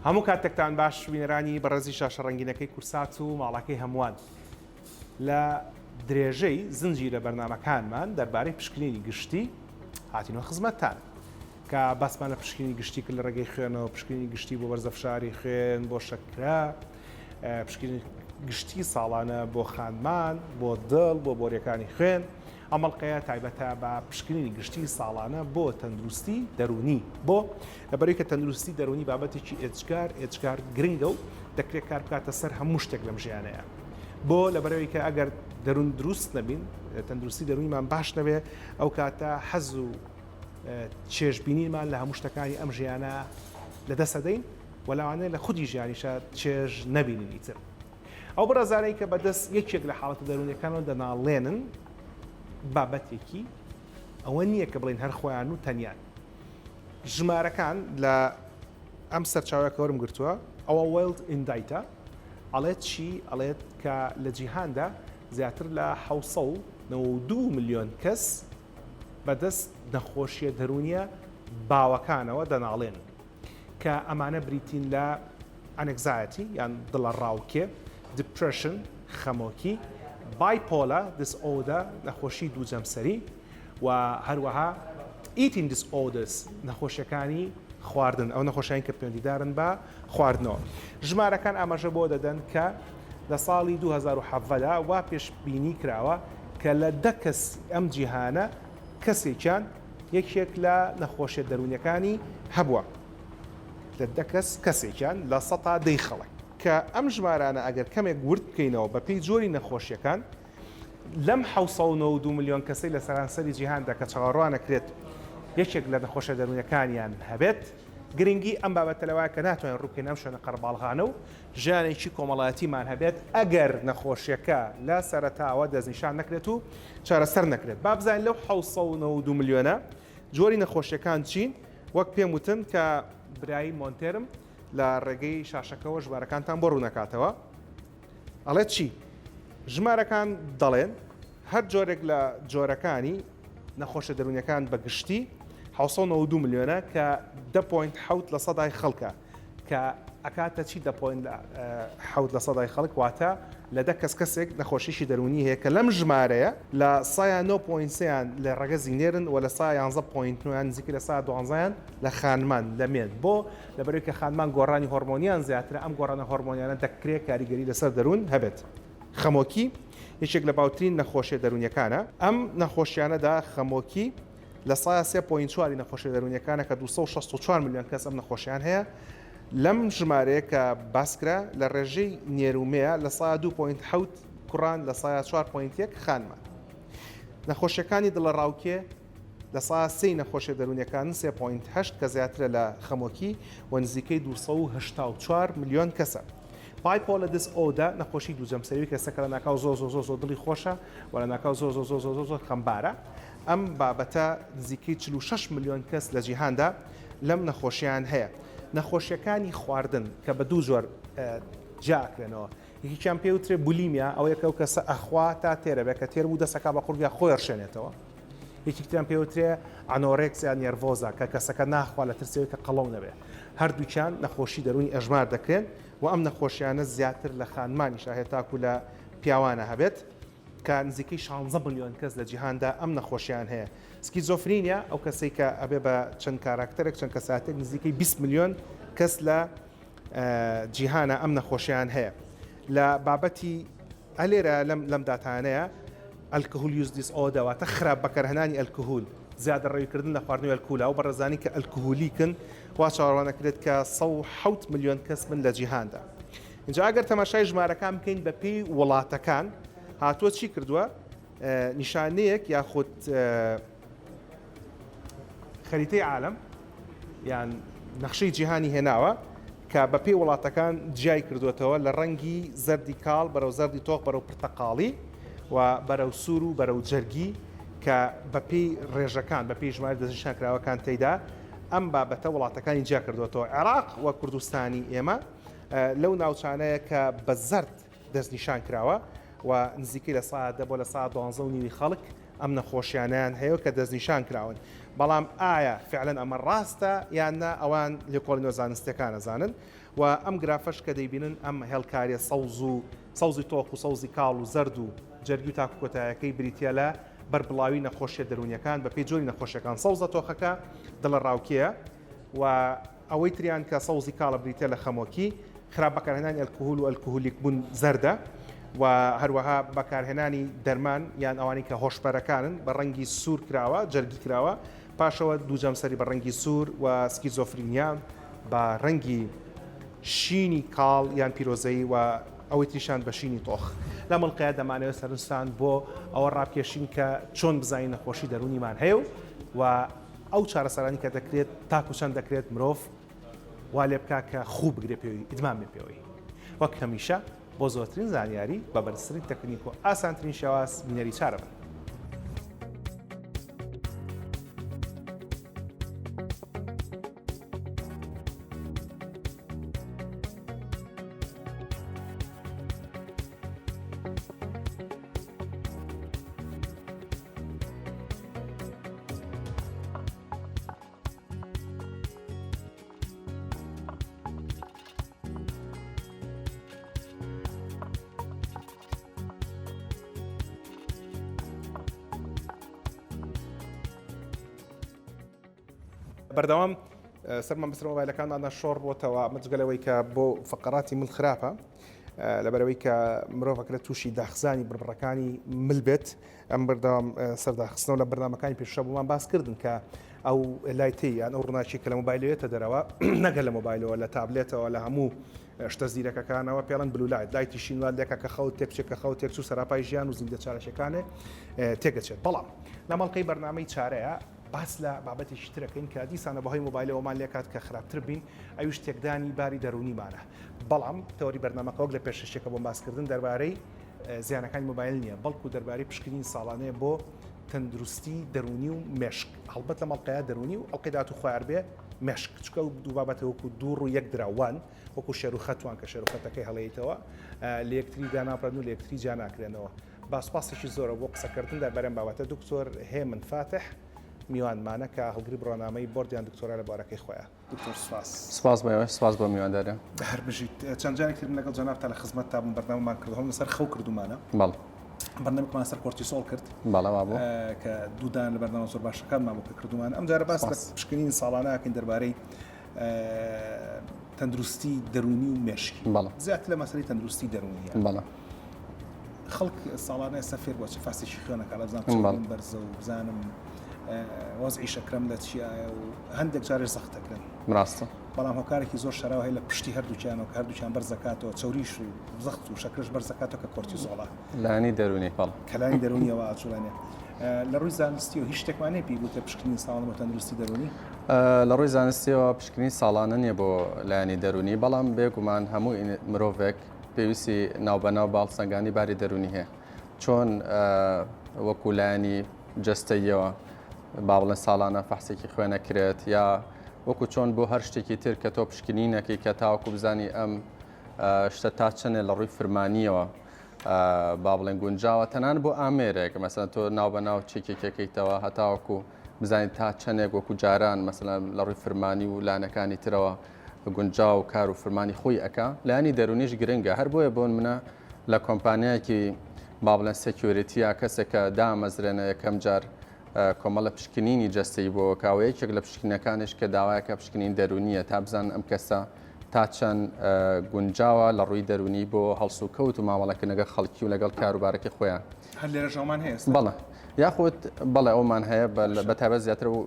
هەموو کاتێکتان باش بینەرانی بەڕێزی شاشە ڕەنگینەکەی کورسات و ماڵەکەی هەمووان لە درێژەی زنجیرە بەرنامەکانمان دەربارەی پشکنینی گشتی هاتینەوە خزمەتتان کە باسمان لە پشکنینی گشتی کرد لە ڕێگەی خوێنەوە پشکنینی گشتی بۆ بەرزە فشاری خوێن بۆ شەکرە پشکنینی گشتی ساڵانە بۆ خانمان بۆ دڵ بۆ بۆریەکانی خوێن ئەم ئەڵقەیە تایبەتە بە پشکنینی گشتی ساڵانە بۆ تەندروستی دەروونی. بۆ؟ لەبەرئەوەی کە تەندروستی دەروونی بابەتێکی ئێجگار ئێجگار گرنگە و دەکرێت کار بکاتە سەر هەموو شتێک لەم ژیانەیە. بۆ؟ لەبەرئەوەی کە ئەگەر دەروون دروست نەبین، تەندروستی دەروونیمان باش نەبێ، ئەو کاتە حەز و چێژبینینمان لە هەموو شتەکانی ئەم ژیانە لەدەست ئەدەین و لەوانەیە لە خودی ژیانیشا چێژ نەبینین ئیتر. ئەو بەڕێزانەی کە بەدەست یەکێک لە حاڵەتە دەروونیەکانەوە دەناڵێنن بابەتێکی ئەوە نییە کە بڵێن هەر خۆیان و تەنیان. ژمارەکان لە ئەم سەرچاوەیە کە وەرم گرتووە ئەوە World in Data ئەڵێت چی؟ ئەڵێت کە لە جیهاندا زیاتر لە 792 ملیۆن کەس بەدەست نەخۆشیە دەروونیە باوەکانەوە دەناڵێنن. کە ئەمانە بریتین لە Anxiety یان دڵەڕاوکێ، Depression خەمۆکی، Bipolar Disorder نەخۆشی دووجەمسەری و هەروەها Eating Disorders نەخۆشیەکانی خواردن، ئەو نەخۆشیانەی کە پەیوەندیدارن بە خواردنەوە. ژمارەکان ئاماژە بەوە دەدەن کە لە ساڵی 2017 دا وا پێشبینی کراوە کە لە دە کەس ئەم جیهانە کەسێکیان یەکێک لە نەخۆشیە دەروونیەکانی هەبووە لە دە کەس کەسێکیان لە سەتا دەی خەڵک. کە ئەم ژمارانە ئەگەر کەمێک ورد بکەینەوە بە پێی جۆری نەخۆشیەکان لەم 792 ملیۆن کەسەی لە سەرانسەری جیهاندا کە چاوەڕوانەکرێت یەکێک لە نەخۆشە دەروونیەکانیان هەبێت گرنگی ئەم بابەتە لەوایە کە ناتوانین ڕووبکەین ئەم شوێنە قەرەباڵغانە و ژیانێکی کۆمەڵایەتیمان هەبێت ئەگەر نەخۆشیەکە لە سەرەتاوە دەستنیشان نەکرێت و چارەسەر نەکرێت. با بزانین لەو 792 ملیۆنە جۆری نەخۆشیەکان چین، وەک پێم وتن کە برای مۆنتێرم لە ڕێگەی شاشەکەوە ژمارەکانتان بۆ ڕوونەکاتەوە ئەڵێت چی؟ ژمارەکان دەڵێن هەر جۆرێک لە جۆرەکانی نەخۆشە دەروونیەکان بە گشتی 792 ملیۆنە کە 10.7 لە سەدای خەڵکە کە ئەکاتە چی دە point حەوت لە سەدای خەڵک واتە لە دە کەس کەسێک نەخۆشیی دەروونی هەیە کە لەم ژمارەیە لە سایا نۆ point سێیان لە ڕەگەزی نێرن و لە سا یانزە point نۆیان نزیکەی لە سا دوانزەیان لە خانمان لە مێن بۆ لەبەرەوەی کە خانمان گۆڕانی هۆرمۆنیان زیاترە ئەم گۆڕانە هۆرمۆنیانە دەکرێ کاریگەری لەسەر دەروون هەبێت. خەمۆکی یەکێک لە باوترین نەخۆشیە دەروونیەکانە ئەم نەخۆشیانەدا خەمۆکی لە سایە سێ point چواری نەخۆشیە دەروونیەکانە کە 264 ملیۆن کەس ئەم نەخۆشیان هەیە لەم ژمارەیە کە باسکرا لە ڕێژەی نێر و مێیە لە سایە دوو point حەوت کوڕان لە سایە چوار point یەک خانمان. نەخۆشیەکانی دڵەڕاوکێ لە سایە سێی نەخۆشیە دەروونیەکانن سێ point هەشت کە زیاترە لە خەمۆکی و نزیکەی 284 ملیۆن کەسە. Bipolar disorder نەخۆشی دوو جەمسەری کەسەکە لە ناکاو زۆر زۆر زۆر زۆر دڵی خۆشە و لە ناکاو زۆر زۆر زۆر زۆر زۆر خەمبارە. ئەم بابەتە نزیکەی 46 ملیۆن کەس لە جیهاندا لەم نەخۆشیان هەیە. نەخۆشیەکانی خواردن کە بە دوو جۆر جیا ئەکرێنەوە یەکێکیان پێ وترێ bulimia ئەوەیە کە ئەو کەسە ئەخوا تا تێرە بێ کە تێر بوو دەسەکا بە قوڕگیا خۆی ڕشێنێتەوە یەکێکتریان پێ وترێ anorexia nervosa کە کەسەکە ناخوا لە ترسەوەی کە قەڵەو نەبێ هەردووکیان نەخۆشی دەروونی ئەژمار دەکرێن و ئەم نەخۆشیانە زیاتر لە خانمانیشا هەیە تاکو لە پیاوانە هەبێت. کە نزیکەی شانزە ملیۆن کەس لە جیهاندا ئەم نەخۆشیان هەیە. schizophrenia، ئەو کەسەی کە ئەبێ بە چەند کاراکتەرێک، چەند کەساتێک، نزیکەی 20 ملیۆن کەس لە جیهانە ئەم نەخۆشیان هەیە. لە بابەتی ئەلێرە لەم لەم داتانەیە alcohol use disorder واتە خراپ بەکارهێنانی ئەلکهول، زیادەڕەویکردن لە خواردنەوەی ئەلکهول، ئەو بەڕێزانی کە ئەلکهولیکن وا چاوەڕوان ئەکرێت کە 107 ملیۆن کەس بن لە جیهاندا. ئینجا ئەگەر تەماشای ژمارەکان بکەین بە پێی وڵاتەکان هاتووە چی کردووە نیشانەیەک یاخود خەریتەی عالم یان نەخشەی جیهانی هێناوە کە بە پێی وڵاتەکان جیای کردوێتەوە لە ڕەنگی زەردی کاڵ بەرەو زەردی تۆخ بەرەو پرتەقاڵی و بەرەو سوور و بەرەو جەرگی کە بە پێی ڕێژەکان بە پێی ژمارە دەستنیشان کراوەکان تێیدا ئەم بابەتە وڵاتەکانی جیا کردوێتەوە عێراق و کوردستانی ئێمە لەو ناوچانەیە کە بە زەرد دەستنیشان کراوە و نزیکەی لە سا دە بۆ لە سا دوانزە و نیوی خەڵک ئەم نەخۆشیانەیان هەیە و کە دەستنیشان کراون بەڵام ئایا فعلەن ئەمە ڕاستە یان نا ئەوان لێکۆڵینەوە زانستیەکان ئەزانن. و ئەم گرافەش کە دەیبینن ئەم هێڵکاریە سەوز و سەوزی تۆخ و سەوزی کاڵ و زەرد و جەرگی و تاکو کۆتایەکەی بریتیە لە بەربڵاوی نەخۆشیە دەروونیەکان بەپێی جۆری نەخۆشیەکان سەوزە تۆخەکە دڵەڕاوکێیە و ئەوەی تریان کە سەوزی کاڵە بریتیە لە خەمۆکی، خراپ بەکارهێنانی ئەلکهول و ئەلکهولیک بوون زەردە و هەروەها بەکارهێنانی دەرمان یان ئەوانەی کە هۆشبەرەکانن بە ڕەنگی سوور کراوە جەرگی کراوە پاشەوە دوو جەمسەری بە ڕەنگی سوور و سکیزۆفرینیا بە ڕەنگی شینی کاڵ یان پیرۆزەیی و ئەوەی تریشان بە شینی تۆخ. لەم ئەڵقەیە دەمانەوێت سەرنجتان بۆ ئەوە ڕابکێشین کە چۆن بزانین نەخۆشی دەروونیمان هەیە و و ئەو چارەسەرانی کە دەکرێت تاکو چەند دەکرێت مرۆڤ وا لێ بکا کە خوو بگرێ پێوی ئیدمان بێ پێوەی. وەک هەمیشە بۆ زۆرترین زانیاری بە بەرزترین تەکنیک و ئاسانترین شێواز بینەری چارە بن. بەردەوام سەرمان بەسەر مۆبایلەکانماندا شۆڕ بۆتەوە ئەمە جگە لەوەی کە بۆ فقراتی مل خراپە لەبەرەوەی کە مرۆڤەکە تووشی داخزانی بڕبڕەکانی مل بێت ئەم بەردەوام سەرداخستنەوە لە بەرنامەکانی پێشە بۆمان باس کردن کە ئەو light ەی یان ئەو ڕووناکی کە لە مۆبایلەوێتە دەرەوە نەگە لە مۆبایلەوە لە تابلێتەوە لە هەموو شتە زیرەکەکانەوە پێڵەن blue light light ی شین وات لێکە کە خەوت تێکچێت کە خەوت تێکچوو سەراپای ژیان و زیندە چارەشەکانێ تێگەچێت بەڵام لە مەڵقەی بەرنامەی چارەیە باس لە بابەتێکی ترەکەین کە دیسانە بەهۆی مۆبایلەوەمان لێکات کە خراپتر بین ئەویش تێکدانی باری دەروونیمانە بەڵام تەوەری بەرنامەکە وەک لە پێشەشێکە بۆم باسکردن دەربارەی زیانەکانی مۆبایل نییە بەڵکو دەربارەی پشکنین ساڵانەیە بۆ تەندروستی دەروونی و مێشک هەڵبەت لە مەڵقەیە دەروونی و ئەڵقەی داهاتوو خۆیان بێ مێشک چونکە ئەو دوو بابەتە وەکو دوو ڕوو یەک دراوان وەکو شێر و خەتوان کە شێر و خەتەکەی هەڵەیتەوە لە یەکتری دانابڕن و لە یەکتری جیا ناکرێنەوە با سوپاسێکی زۆرە بۆ قسەکردن دەربارەی ئەم بابەتە دکتۆر هێمن فاتح میوانمانە کە هەڵگری بڕوانامەی بۆرد یان دکتۆرا لە بوارەکەی خۆیە. دکتۆر سوپاس. سوپاس بۆ ئێوەش، سوپاس بۆ میوانداری. هەر بژیت. چەند جارێک تر من لەگەڵ جەنابتا لە خزمەتتا بووم بەرنامەمان کرد هەم لەسەر خەو کردوومانە. بەڵێ. بەرنامەکمان لەسەر کۆرتیسۆڵ کرد. بەڵێ وابوو. کە دوو دانە لە بەرنامە زۆر باشەکانمان بوو کە کردوومانە. ئەم جارە باس لە پشکنین ساڵانە ئەکەین دەربارەی تەندروستی دەروونی و مێشکی. بەڵێ. زیاتر لە مەسەلەی تەندروستی دەروونیە. بەڵێ. خەڵک ساڵانە ئێستا فێر بووە چ فاستێکی خوێنەکە لە بزانم چەوریم بەرزە و بزانم وەزعی شەکرەم لە چیایە و هەندێک جارێش زەخت دەکرێن. ڕاستە. بەڵام هۆکارێکی زۆر شەراوە هەیە لە پشتی هەردووکیانەوە کە هەردووکیان بەرز دەکاتەوە چەوریش و زەخت و شەکرەش بەرز دەکاتەوە کە کۆرتیزۆڵە. لایەنی دەروونی بەڵێ. کە لایەنی دەروونیەوە ئەجوڵێنێ. لە ڕووی زانستیەوە هیچ شتێکمان نیە پێی بوترێ پشکنین ساڵانە بۆ تەندروستی دەروونی؟ لە ڕووی زانستیەوە پشکنین ساڵانە نیە بۆ لایەنی دەروونی بەڵام بێگومان هەموو مرۆڤێک پێویستی ناوبەناو بە هەڵسەنگاندنی باری دەروونی هەیە چۆن وەکو لایەنی جەستەییەوە با بڵێن ساڵانە فەحسێکی خوێنە کرێت یا وەکو چۆن بۆ هەر شتێکی تر کە تۆ پشکنینەکەی کە تاوەکو بزانی ئەم شتە تا چەندێ لە ڕووی فرمانیەوە با بڵێن گونجاوە تەنان بۆ ئامێرێک مەسەن تۆ ناو بە ناو چێکێکەکەیتەوە هەتاوەکو بزانیت تا چەندێک وەکو جاران مەسەلەن لە ڕووی فرمانی و لانەکانی ترەوە گونجاو و کار و فرمانی خۆی ئەکا لایەنی دەروونیش گرنگە هەر بۆیە بۆن منە لە کۆمپانیایەکی با بڵێن security یا کەسێک کە دامەزرێنە یەکەم جار کۆمەڵە پشکنینی جەستەی بۆ کاوە یەکێک لە پشکنینەکانیش کە داوایەکە پشکنین دەروونیە تا بزانن ئەم کەسە تا چەند گونجاوە لە ڕووی دەروونی بۆ هەڵسوکەوت و مامەڵەکردن لەگەڵ خەڵکی و لەگەڵ کاروبارەکەی خۆیان. هەر لێرەش ئەومان هەیە ئێستا؟ بەڵێ یاخود بەڵێ ئەومان هەیە بە تایبەت زیاتر و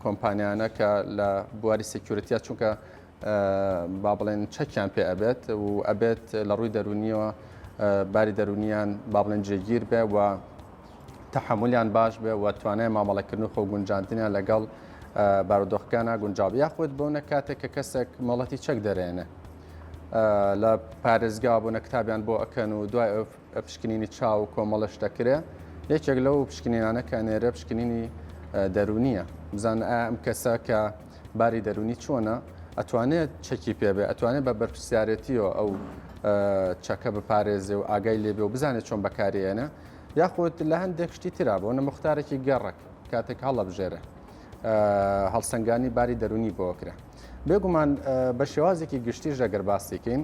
کۆمپانیانە کە لە بواری security ە چونکە با بڵێن چەکیان پێ ئەبێت و ئەبێت لە ڕووی دەرونیەوە باری دەرونیان با بڵێن جێگیر بێ و تەحەمولیان باش بێ و توانای مامەڵەکردن و خۆگونجاندنیان لەگەڵ بارودۆخەکانە گونجاو یاخود بۆ نە کاتێک کە کەسێک مۆڵەتی چەک دەرێنێ لە پارێزگا بۆ نە کتابیان بۆ ئەکەن و دوای پشکنینی چاو و کۆمەڵە شت دەکرێ یەکێک لەو پشکنینانە کە ئەنێرێ پشکنینی دەروونیە بزان ئایا ئەم کەسە کە باری دەروونی چۆنە ئەتوانێت چەکی پێبێ ئەتوانێت بە بەرپرسیارەتیەوە ئەو چەکە بپارێزێ و ئاگای لێبێ و بزانێت چۆن بەکارێنە یاخود لە هەندێک شتی تررا بۆ نە مختارێکی گەڕک کاتێک هەڵەبژێرە. هەڵسەنگانی باری دەرونی بۆ کرا. بێگومان بە شێوازێکی گشتیش ئەگەر باسیکەین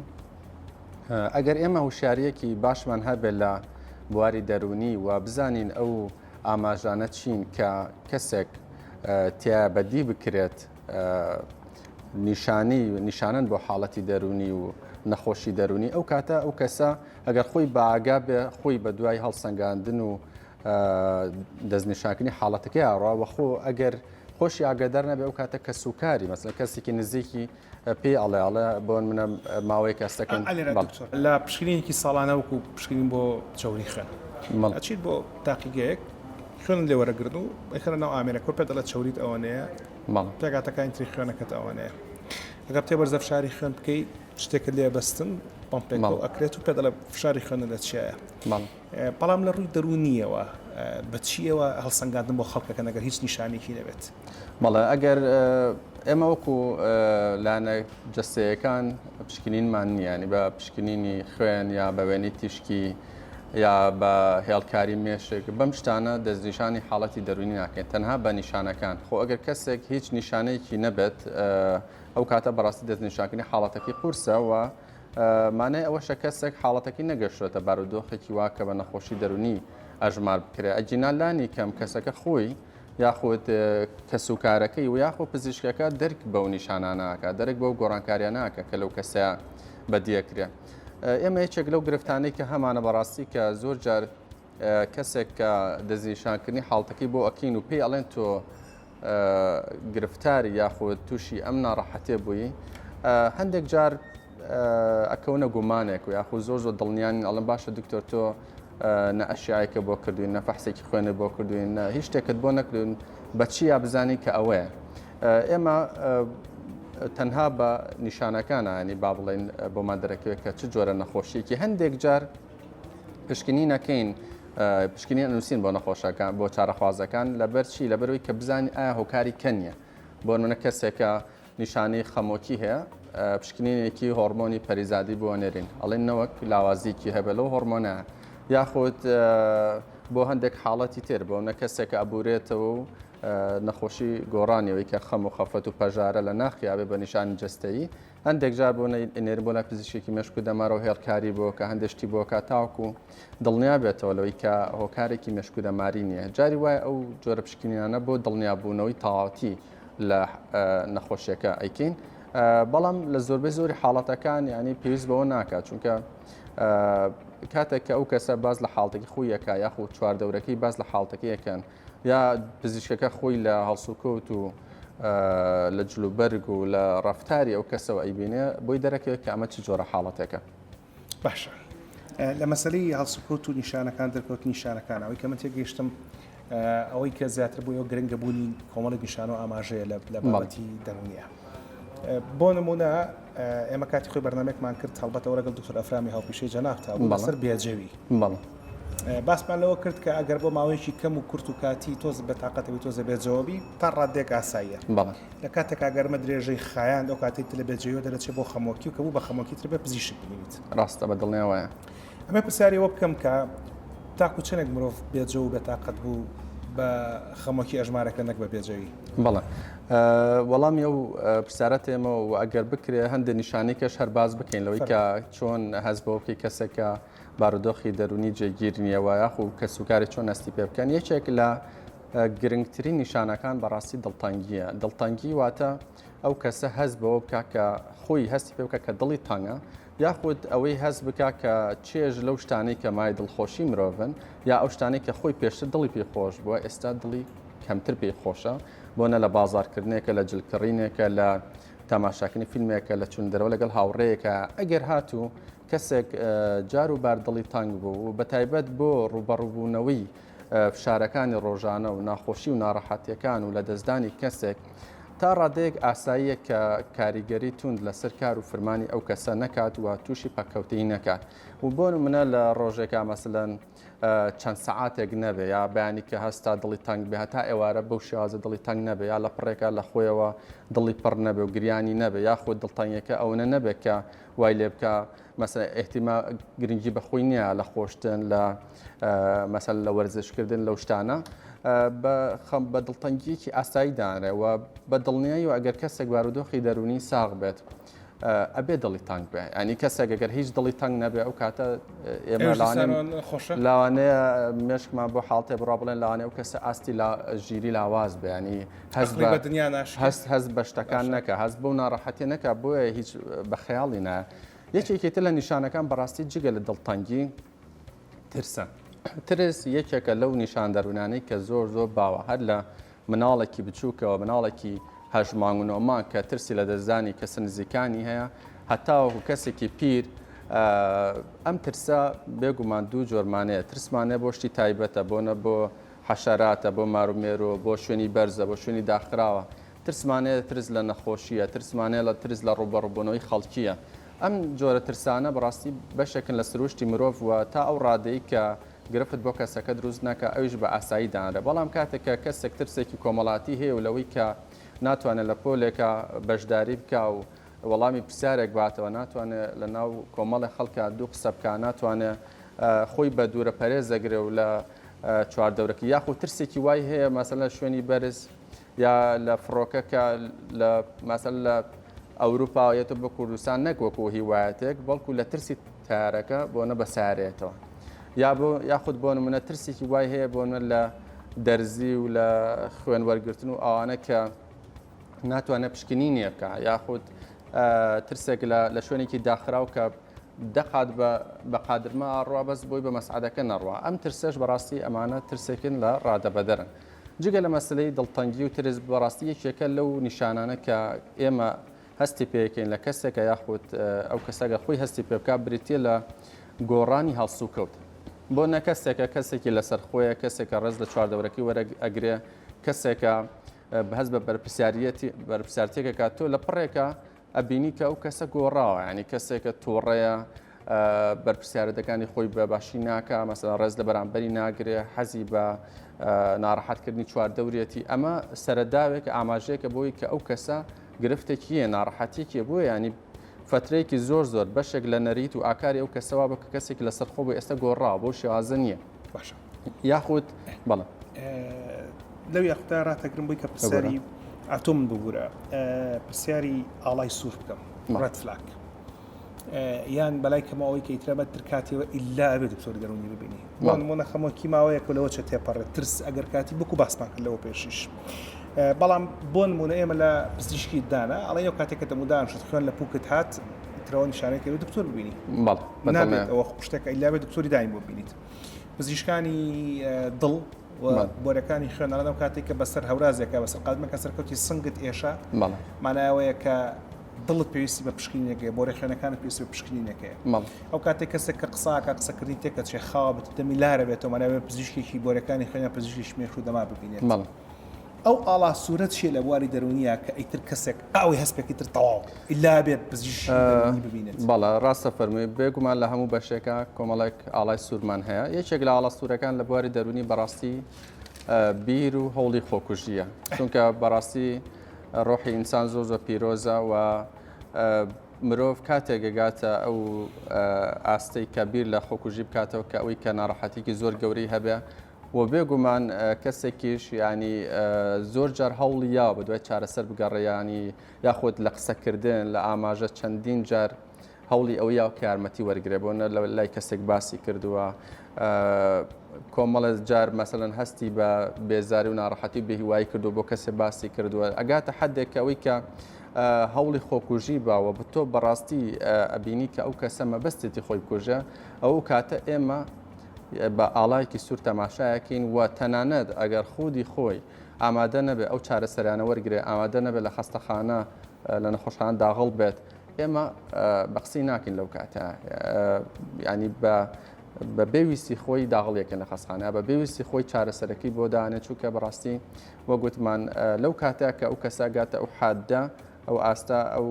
ئەگەر ئێمە هوشیاریەکی باشمان هەبێت لە بواری دەرونی و بزانین ئەو ئاماژانە چین کە کەسێک تیا بەدی بکرێت نیشانی نیشانن بۆ حاڵەتی دەرونی و نەخۆشی دەرونی ئەو کاتە ئەو کەسە ئەگەر خۆی باگا بێ خۆی بە دوای هەڵسەنگاندن و دەستنیشانکردنی حاڵەتەکەی ئاڕا وە خۆ ئەگەر خۆشی ئاگادار نەبێ ئەو کاتە کەسوکاری مەسەلەن کەسێکی نزیکی پێی ئەڵێ ئەڵێ بۆ منە ماوەیەک هەستەکەن لە پشکنینێکی ساڵانە وەکو پشکنین بۆ چەوری خوێن ئەچیت بۆ تاقیگەیەک خوێنت لێ وەرەگرن و ئەیخەنە ناو ئامێرەکە و پێت دەڵێت چەوریت ئەوەنەیە پێکهاتەکانی تری خوێنەکەت ئەوەنەیە ئەگەر بتێ بەرزە فشاری خوێن بکەی شتێکت لێ بەستن پمپێک ئەکرێت و پێ دەڵێ فشاری خوێنە لە چیایە. بەڵام لە ڕووی دەروونییەوە بە چییەوە هەڵسەنگاندن بۆ خەڵک ئەکەن ئەگەر هیچ نیشانەیەکی نەبێت؟ بەڵێ ئەگەر ئێمە وەکو لایەنە جەستەیەکان پشکنینمان نییە ینی بە پشکنینی خوێن یا بە وێنەی تیشکی یا بە هێڵکاری مێشک بەم شتانە دەستنیشانی حاڵەتی دەروونی ناکەین تەنها بە نیشانەکان خۆ ئەگەر کەسێک هیچ نیشانەیەکی نەبێت ئەو کاتە بەڕاستی دەستنیشانکردنی حاڵەتەکەی قورسە و مانای ئەوەشە کەسێک حاڵەتەکەی نەگەشتۆتە بارودۆخێکی وا کە بە نەخۆشی دەروونی ئەژمار بکرێ ئەگینا لانی کەم کەسەکە خۆی یاخود کەسوکارەکەی و یاخۆ پزیشکەکە دەرک بەو نیشانانە ئەکا دەرک بەو گۆڕانکاریانە ئەکا کە لەو کەسەیا بەدیەکرێ ئێمە یەکێک لەو گرفتانەی کە هەمانە بەڕاستی کە زۆر جار کەسێک کە دەستنیشانکردنی حاڵتەکەی بۆ ئەکەین و پێی ئەڵێن تۆ گرفتاری یاخود تووشی ئەم ناڕەحەتێ بووی هەندێک جار ئەکەونە گومانێک و یاخود زۆر زۆر دڵنیان ئەڵم باشە دکتۆر تۆ نە ئەشیایەکە بۆ کردوین نە فەحسێکی خوێنە بۆ کردوین نە هیچ شتێکت بۆ نەکردوین بەچی یا بزانی کە ئەوەیە ئێمە تەنها بە نیشانەکانانی با بڵێن بۆمان دەرەکەوێت کە چ جۆرە نەخۆشیەکی هەندێک جار پشکنین ئەکەین پشکنین ئەنووسین بۆ نەخۆشەکان بۆ چارەخوازەکان لەبەر چی لەبەرەوەی کە بزانین ئایا هۆکاری کە نییە بۆ نمونە کەسێکە نیشانەی خەمۆکی هەیە پشکنینێکی هۆرمۆنی پەریزادی بۆ نێرین ئەڵێن نەوەک لاوازیکی هەبێ لەو هۆرمۆنە یاخود بۆ هەندێک حاڵەتی تر بۆ نە کەسێکە ئەبورێتەوە و نەخۆشی گۆڕانیەوەی کە خەم و خەفەت و پەژارە لە ناخیابێ بە نیشانی جەستەیی هەندێک جار بۆ ئەنێرن بۆ لای پزیشکێکی مێشک و دەمارەوە هێڵکاری بۆ کە هەندێک شتی بۆ کات تاوەکو دڵنیا بێتەوە لەوەی کە هۆکارێکی مێشک و دەماری نییە جاری وایە ئەو جۆرە پشکنینانە بۆ دڵنیابوونەوەی تەواوەتی لە نەخۆشیەکە ئەیکەین بەڵام لە زۆربەی زۆری حاڵەتەکان ینی پێویست بەوە ناکات چونکە کاتێک کە ئەو کەسە باز لە حاڵتێکی خۆی یەکە یاخود چواردەورەکەی باز لە حاڵتەکەی یەکەن یا پزیشکەکە خۆی لە هەڵسوکەوت و لە جلوبەرگ و لە ڕەفتاری ئەو کەسەوە ئەیبینێ بۆی دەرەکەوێت کە ئەمە چ جۆرە حاڵەتێکە. باشە لە مەسەلەی هەڵسوکەوت و نیشانەکان دەرکەوتنی نیشانەکان ئەوەی کە من تێگەیشتم ئەوەی کە زیاتر بۆ ئێوە گرنگە بوونی کۆمەڵێک نیشانە و ئاماژەیە لە بابەتی دەروونیە بۆ نمونە ئێمە کاتی خۆی بەرنامەیەکمان کرد هەڵبەتە لەگەڵ دکتۆر ئەفرامی هاوپیشەی جەنابتا بوو لەسەر بێجەوی. بەڵێ. باسمان لەوە کرد کە ئەگەر بۆ ماوەیەکی کەم و کورت و کاتی تۆز بێتاقەتەوەی تۆزە بێجەوەبی تا ڕاددەیەک ئاساییە. بەڵێ. لە کاتێکا گەرمە درێژەی خایاند ئەو کاتەی تر لە بێجەویەوە دەرەچێ بۆ خەمۆکی و کە بوو بە خەمۆکی تر بێ پزیشک ببینیت. ڕاستە بە دڵنیا وایە. ئەمێ پرسیاری ئەوە بکەم کە تاکو چەندێک مرۆڤ بێجەو و بێتاقەت بوو بە خەمۆکی ئەژمارەکە نەک بە بێجەوی؟ بەڵێ وەڵامی ئەو پرسیارە تێمەوە و ئەگەر بکرێ هەندێک نیشانەی کەش هەر باس بکەین لەوەی کە چۆن هەست بەوە بکەی کەسێکە بارودۆخی دەرونی جێگیر نییە و یاخو کەسوکاری چۆن هەستی پێ بکەن یەکێک لە گرنگترین نیشانەکان بەڕاستی دڵتەنگیە دڵتەنگی واتە ئەو کەسە هەست بەوە بکە کە خۆی هەستی پێ بکە کە دڵی تەنگە یاخود ئەوەی هەست بکا کە چێژ لەو شتانەی کە مای دڵخۆشی مرۆڤن یا ئەو شتانەی کە خۆی پێشتر دڵی پێی خۆش بووە ئێستا دڵی کەمتر پێی خۆشە بۆ نە لە بازارکردنێکە لە جلکڕینێکە لە تەماشاکردنی فیلمێکە لە چون دەرەوە لەگەڵ هاوڕێیەکە ئەگەر هاتوو کەسێک جار و بار دڵی تەنگ بوو و بەتایبەت بۆ ڕووبەڕووبوونەوەی فشارەکانی ڕۆژانە و ناخۆشی و ناڕەحەتیەکان و لەدەستدانی کەسێک تا ڕادەیەک ئاساییە کە کاریگەری توند لەسەر کار و فرمانی ئەو کەسە نەکات و تووشی پەککەوتەیی نەکات و بۆ نمونە لە ڕۆژێکا مەسەلەن چەند سەعاتێک نەبێ یا بەیانی کە هەستا دڵی تەنگ بێ هەتا ئێوارە بەو شێوازە دڵی تەنگ نەبێ یا لە پڕێکا لە خۆیەوە دڵی پڕ نەبێ و گریانی نەبێ یاخود دڵتەنگیەکە ئەونە نەبێ کە وای لێ بکا. مەسەلەن ئیهتیما گرنگی بە خۆی نییە لە خۆشتن لە مەسەل لە وەرزشکردن لەو شتانە بە خەم بە دڵتەنگیەکی ئاسایی دانرێ و بە دڵنیایی و ئەگەر کەسێک بارودۆخی دەرونی ساغ بێت ئەبێ دڵی تەنگ بێ ینی کەسێک ئەگەر هیچ دڵی تەنگ نەبێ ئەو کاتە ئێمە لەوانەیە مێشکمان بۆ حاڵتێ بڕا بڵێن لەوانەیە ئەو کەسە ئاستی لا ژیری لاواز بێ ینی هەست بە دنیا هەست هەست بە شتەکان نەکە هەست بەو ناڕەحەتیە نەکە بۆیە هیچ بە خەیاڵی نایە یەکێکی تر لە نیشانەکان بەڕاستی جگە لە دڵتەنگی ترسە ترس یەکێکە لەو نیشان دەروونانەی کە زۆر زۆر باوە هەر لە مناڵێکی بچووکەوە مناڵێکی هەشت مانگ و نۆ مانگ کە ترسی لە دەستدانی کەسە نزیکانی هەیە هەتاوەکو کەسێکی پیر ئەم ترسە بێگومان دوو جۆرمانەیە ترسمانەیە بۆ شتی تایبەتە بۆنە بۆ حەشەراتە، بۆ مارومێرۆ، بۆ شوێنی بەرزە، بۆ شوێنی داخراوە. ترسمان هەیە ترس لە نەخۆشییە، ترسمان هەیە لە ترس لە ڕووبەڕووبوونەوەی خەڵکییە. ئەم جۆرە ترسانە بەڕاستی بەشێکن لە سروشتی مرۆڤ و تا ئەو ڕادەی کە گرفت بۆ کەسەکە دروست نەکا ئەویش بە ئاسایی دانرێ. بەڵام کاتێک کە کەسێک ترسێکی کۆمەڵاتی هەیە و لەوەی کە ناتوانێ لە پۆلێکا بەشداری بکا و وەڵامی پرسیارێک باتەوە، ناتوانێ لە ناو کۆمەڵێ خەڵکا دوو قسە بکا، ناتوانێ خۆی بە دوورە پەرێز دەگرێ و لە چواردەورەکەی یاخود ترسێکی وای هەیە مەسەلەن لە شوێنی بەرز یا لە فڕۆکە کە لە مەسەلەن لە ئەوروپا یەتە بۆ کوردستان نەک وەکو هیوایەتێک بەڵکو لە ترسی تارەکە بۆ نە بەسارێتەوە یا بۆ یاخود بۆ نمونە ترسێکی وای هەیە بۆ نە لە دەرزی و لە خوێن وەرگرتن و ئەوانە کە ناتوانێت پشکنینێ بکە یاخود ترسێک لە شوێنێکی داخراو کە دەقات بە بە قادرمە ئاڕوا بەس بۆی بە مەسعەدەکە نەڕوا ئەم ترسەش بەڕاستی ئەمانە ترسێکن لە ڕادەبەدەرن جگە لە مەسلەی دڵتەنگی و ترس بەڕاستی یەکێکە لەو نیشانانە کە ئێمە هەستی پێکەین لە کەسێکە یاخود ئەو کەسەگە خۆی هەستی پێ بکات بریتە لە گۆڕانی هەڵسوکەوت بۆ نە کەسێکە کەسێکی لەسەر خۆیە کەسێکە ڕێز لە چواردەورەکەی وەرەگ ئەگرێ کەسێکە هەست بە بەرپرسیاریەتی بەرپرسیارتێکەکە تۆ لە پڕێکە ئەبینی کە ئەو کەسە گۆڕاوە ینی کەسێکە تووڕەیە بەرپرسیارەتەکانی خۆی بە باشی ناکە مەسەلا ڕێز لە بەرامبەری ناگرێ حەزی بە ناڕەحەتکردنی چواردەورێتی ئەمە سەرەداوێک ئاماژەیەکە بۆی کە ئەو کەسە گرفتێکیە ناڕەحەتێکی بۆیە ینی فترەیەکی زۆر زۆر بەشێک لە نەریت و ئاکاری ئەو کەسەوە بە کە کەسێک لەسەر خۆ بۆ ئێستا گۆڕاوە بۆ شێوازە نییە باشە یاخود بەڵێ لەو یاخودا ڕاتەگرم بووی کە پرسیاری ئەتۆ من ببوورە پرسیاری ئاڵای سوور بکەم red flag یان بەلای کەمەوە ئەوەی کە ئیترە بە ترکاتیەوە ئیلا ئەبێ دکتۆر دەرونی ببینی بۆ نمونە خەمۆکی ماوەیەک لەوە چە تێپەڕێت ترس ئەگەر کاتی بکو باسمان کرد لەوە پێشیش بەڵام بۆ نمونە ئێمە لە پزیشکی دانا ئەڵێ ئەو کاتێک کە دەمودان شت خوێن لە پوکت هات ترەوە نیشانەی کە دکتۆر ببینی نابێت ئەوە شتێک ئیلا بێ دکتۆری دایم بۆ ببینیت پزیشکانی دڵ و بۆرەکانی خوێن ئەڵێن ئەو کاتێک کە بەسەر هەورازێکە بەسەر قادمەکە سەرکەوتی سنگت ئێشە مانایەوەیە کە دڵت پێویستی بە پشکنینێک هەیە بۆرە خوێنەکانت پێویستی بە پشکنینێک هەیە ئەو کاتێک کەسێک کە قساکە قسەکردنی تێکەچێ خاوە بێت دەمی لارە بێتەوە مانایەوە پزیشکێکی بۆرەکانی خوێنە پزیشکی مێشک و دەمار ببینێت ئەو ئاڵا سوورە چییە لە بواری دەروونیە کە ئیتر کەسێک ئەوەی هەست پێکی تر تەواو ئیلا بێت پزیشکی دەروونی ببینێت؟ بەڵێ ڕاستە فەرمووی، بێگومان لە هەموو بەشێکا کۆمەڵێک ئاڵای سوورمان هەیە، یەکێک لە ئاڵا سوورەکان لە بواری دەروونی بەڕاستی بیر و هەوڵی خۆکوژییە، چونکە بەڕاستی ڕۆحی ئینسان زۆر زۆر پیرۆزە و مرۆڤ کاتێک گەگاتە ئەو ئاستەی کە بیر لە خۆکوژی بکاتەوە کە ئەوەی کە ناڕەحەتیکی زۆر گەورەی هەبێ وە بێ گومان کەسێکیش یانی زۆر جار هەوڵی یاوە بە دوای چارەسەر بگەڕێ یانی یاخود لە قسەکردن لە ئاماژە چەندین جار هەوڵی ئەو یاو کە یارمەتی وەرگێ بۆ نە لە لای کەسێک باسی کردووە کۆمەڵە جار مەسەلەن هەستی بە بێزاری و ناڕەحەتی و بێهیوایی کردو بۆ کەسێ باسی کردووە ئەگاتە حدێک کە ئەوەی کە هەوڵی خۆکوژی باوە بە تۆ بەڕاستی ئەبینی کە ئەو کەسە مەبەستێتی خۆی بکوژە ئەو کاتە ئێمە بە ئاڵایەکی سوور تەماشایەکەین و تەنانەت ئەگەر خودی خۆی ئامادە نەبێ ئەو چارەسەریانە وەرگێ ئامادە نەبێت لە خەستەخانە لە نەخۆشخانە داغڵ بێت ئێمە بە قسەی ناکەین لەو کاتە ینی بە بە بێویستی خۆی داغڵیەکە لە خەستخانە بە بێویستی خۆی چارەسەرەکەی بۆ دانێت چونکە بەڕاستی وەگوتمان لەو کاتە کە ئەو کەسە گاتە ئەو حادە ئەو ئاستە ئەو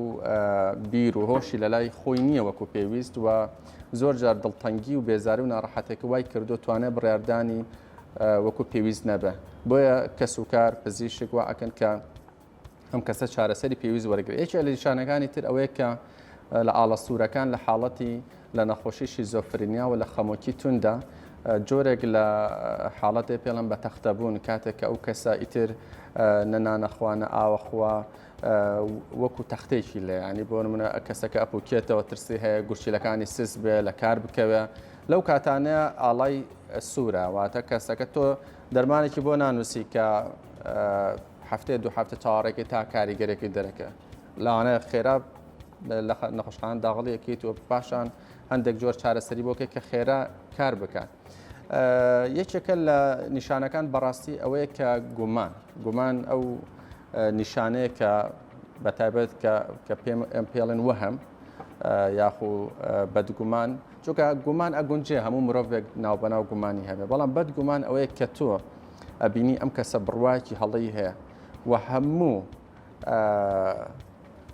بیر و هۆشی لەلای خۆی نییە وەکو پێویست و زۆر جار دڵتەنگی و بێزاری و ناڕەحەتێکە وای کردو توانای بڕیاردانی وەکو پێویست نەبێ بۆیە کەسوکار پزیشک وا ئەکەن کە ئەم کەسە چارەسەری پێویست وەرگێت یەکێ لە نیشانەکانی تر ئەوەیە کە لە ئاڵە سوورەکان لە حاڵەتی لە نەخۆشی شیزۆفرینیا و لە خەمۆکی توندا جۆرێک لە حاڵەتێ پێڵم بە تەختەبوون کاتێک کە ئەو کەسە ئیتر نە نانەخوا نە ئاوەخوا وەکو تەختێکی لێ ینی بۆ نمونە کەسەکە ئەپوکێتەوە ترسی هەیە گورچیلەکانی سست بێ لە کار بکەوێ لەو کاتانەیە ئاڵای سوورە واتە کەسەکە تۆ دەرمانێکی بۆ نانووسی کە هەفتەیە دوو هەفتە چاوەڕێکی تا کاریگەرێکی دەرەکە لەوانەیە خێرا لە نەخۆشخانە داغڵیەکەیت و پاشان هەندێک جۆر چارەسەری بۆکە کە خێرا کار بکات. یەکێکە لە نیشانەکان بەڕاستی ئەوەیە کە گومان گومان ئەو نیشانەیە کە بە تایبەت کە پێم پێڵێن وەهم یاخو بەدگومان چونکە گومان ئەگونجێ هەموو مرۆڤێک ناوبەناو گومانی هەبێ بەڵام بەدگومان ئەوەیە کە تۆ ئەبینی ئەم کەسە بڕواکی هەڵەی هەیە و هەموو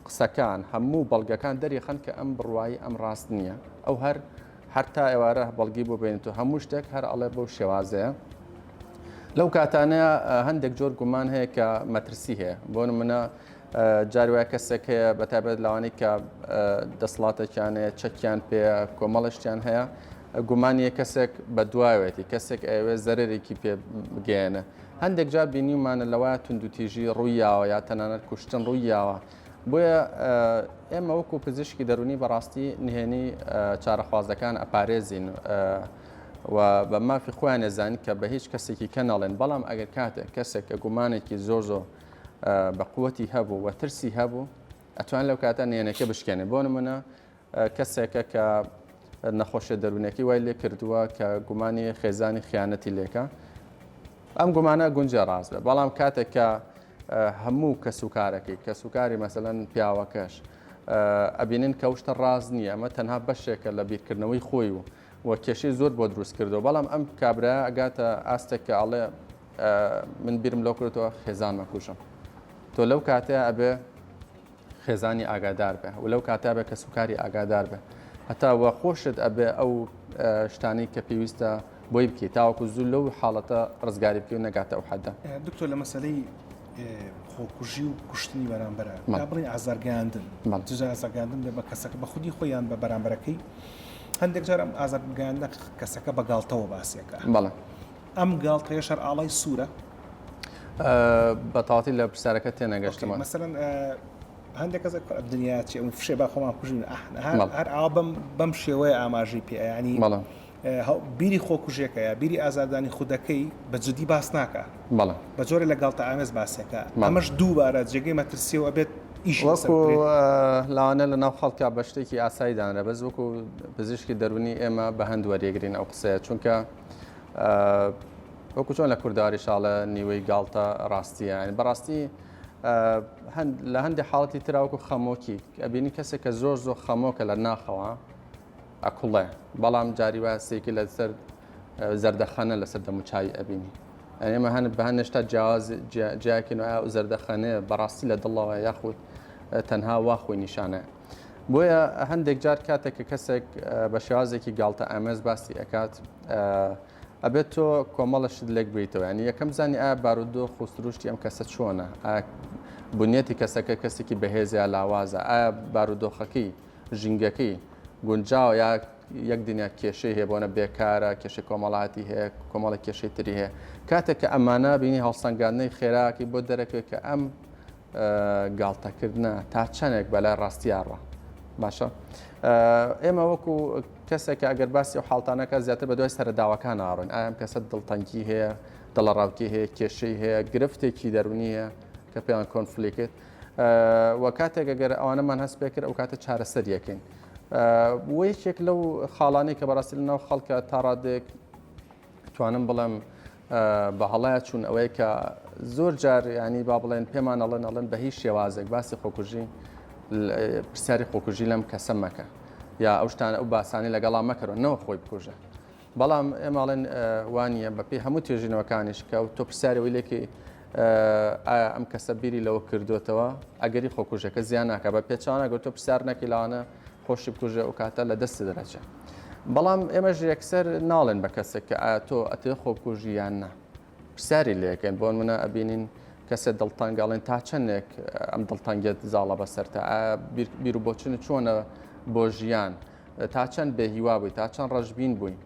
قسەکان هەموو بەڵگەکان دەریخەن کە ئەم بڕوایی ئەم ڕاست نییە ئەو هەر هەر تا ئێوارە بەڵگی بۆ بێنێت و هەموو شتێک هەر ئەڵێ بەو شێوازەیە لەو کاتانەیە هەندێک جۆر گومان هەیە کە مەترسی هەیە بۆ نمونە جاری وایە کەسێک هەیە بە تایبەت لەوانەی کە دەسڵاتێکیان هەیە چەکیان پێ کۆمەڵشتیان هەیە گومانیە کەسێک بە دوایەتی کەسێک ئەوێ زەرێکی پێ بگەێنە هەندێک جار بینیومانە لەوە توندوتیژی ڕوویاوە یا تەنانەت کوشتن ڕوویاوە بۆیە ئێمە وەکو پزیشکی دەرونی بەڕاستی نهێنی چارەخوازەکان ئەپارێزین و بە مافی خۆیان ئەزانین کە بە هیچ کەسێکی کە نەڵێن بەڵام ئەگەر کاتێک کەسێک کە گومانێکی زۆر زۆر بە قوتی هەبوو و ترسی هەبوو ئەتوان لەو کاتە نێنەکە بشکێنێ بۆ نمونە کەسێکە کە نەخۆشیە دەروونەکەی وای لێ کردووە کە گومانی خێزانی خیانەتی لێکە ئەم گومانە گونجێ ڕاست بێ بەڵام کاتێک کە هەموو کەسوکارەکەی کەسوکاری مەسەلەن پیاوەکەش ئەبینن کە شتە ڕاست نییە ئەمە تەنها بەشێکە لە بیرکردنەوەی خۆی و و کێشەی زۆر بۆ دروست کردو بەڵام ئەم کابرا ئەگاتە ئاستێک کە ئەڵێ من بیرم لەو کردەوە خێزان مەکوژم تۆ لەو کاتەیە ئەبێ خێزانی ئاگادار بێ و لەو کاتە بێ کەسوکاری ئاگادار بێ هەتا وە خۆشت ئەبێ ئەو شتانەی کە پێویستە بۆی بکەیت تاوەکو زوو لەو حاڵەتە ڕزگاری بکەی و نەگاتە ئەو حەدە. دکتۆر لە مەسەلەی خۆکوژی و کوشتنی بەرامبەرە با بڵێین ئازارگەیاندن جا ئازارگەیاندن بێ بە کەسەکە بە خودی خۆی یان بە بەرامبەرەکەی هەندێک جار ئەم ئازارگەیاندنە کەسەکە بە گاڵتەوە باسیەکە بەڵێ ئەم گاڵتەیەش هەر ئاڵای سوورە؟ بە تەواتی لە پرسیارەکە تێنەگەشتم. مەسەلەن هەندێک کەس دنیا چی ئەم فشێ با خۆمان کوژین هەر ئاوا بەم بەم شێوەیە ئاماژەی پێ ینی بیری خۆکوژێکە یا بیری ئازاردانی خودەکەی بە جدی باس ناکە بە جۆرە لە گاڵتە ئامێز باسەکە ئەمەش دووبارە جێگەی مەترسیەوە ئەبێت ئیش وەکو لەوانە لە ناو خەڵکە بە شتێکی ئاسایی دانرە بەس وەکو پزیشکی دەرونی ئێمە بە هەند وەریەگرین ئەو قسەیە چونکە وەکو چۆن لە کوردەواریش ئەڵێ نیوەی گاڵتە ڕاستیە یانی بەڕاستی لە هەندێک حاڵەتی ترا وەکو خەمۆکی ئەبینی کەسێک کە زۆر زۆر خەمۆکە لە ناخەوە ئەکوڵێ بەڵام جاری وایە سێکی لەسەر زەردەخەنە لەسەر دەموچاوی ئەبینی ئێمە هەن بە هەنێشتا جیاواز جیاکەین و زەردەخەنەیە بەڕاستی لە دڵەوە یاخود تەنها وا خۆی نیشانە بۆیە هەندێک جار کاتێک کە کەسێک بە شێوازێکی گاڵتە ئامێز باسی ئەکات ئەبێت تۆ کۆمەڵە شت لێک بیتەوە ینی یەکەم زانی ئایا بارودۆخ و سروشتی ئەم کەسە چۆنە ئایا بنیەتی کەسەکە کەسێکی بەهێز یا لاوازە ئایا بارودۆخەکەی ژینگەکەی گونجاوە یا یەک دنیا کێشەی هەیە بۆنە بێکارە کێشەی کۆمەڵاتی هەیە کۆمەڵە کێشەی تری هەیە کاتێک کە ئەمانە بینی هەڵسەنگاندنەی خێراکی بۆ دەرەکەوێت کە ئەم گاڵتەکردنە تا چەندێک بەلای ڕاستیا ڕە باشە ئێمە وەکو کەسێک کە ئەگەر باسی ئەو حاڵتانەکە زیاتر بە دوای سەرەداوەکان ئاڕۆین ئایا ئەم کەسە دڵتەنگی هەیە دڵەڕاوکێ هەیە کێشەی هەیە گرفتێکی دەرونی هەیە کە پێیان conflict و کاتێک ئەگەر ئەوانەمان هەست پێ کرد ئەو کاتە چارەسەریەکەین و یەکێک لەو خاڵانەی کە بەڕاستی لەناو خەڵکە تا ڕادێک توانم بڵێم بە هەڵەیە چوون ئەوەیە کە زۆر جار ینی با بڵێن پێمان ئەڵێن ئەڵێن بە هیچ شێوازێک باسی خۆکوژی پرسیاری خۆکوژی لەم کەسە مەکە یا ئەو شتانە ئەو باسانی لەگەڵا مەکەرەوە نەوە خۆی بکوژە بەڵام ئێماڵێن وانە بەپی هەموو توێژینەوەکانیش کە تۆ پرسیاری ئەوەی لێکی ئایا ئەم کەسە بیری لەوە کردوتەوە ئەگەری خۆکوژەکە زیان ناکە بە پێچوانە گەر تۆ پرسیار نەکەی لەوانە خۆشی بکوژێ ئەو کاتە لە دەستی دەرەچێ بەڵام ئێمەش یەکسەر ناڵێن بە کەسێک کە ئایا تۆ ئەتێ خۆبکوژی یان نا پرسیاری لێکەین بۆ منە ئەبینین کەسێ دڵتەنگ ئەڵێن تا چەندێک ئەم دڵتەنگیەت زاڵە بەسەرتا ئایا بیر و بۆچونت چۆنە بۆ ژیان تا چەند بێ هیوا بووی تا چەند ڕەشبین بووی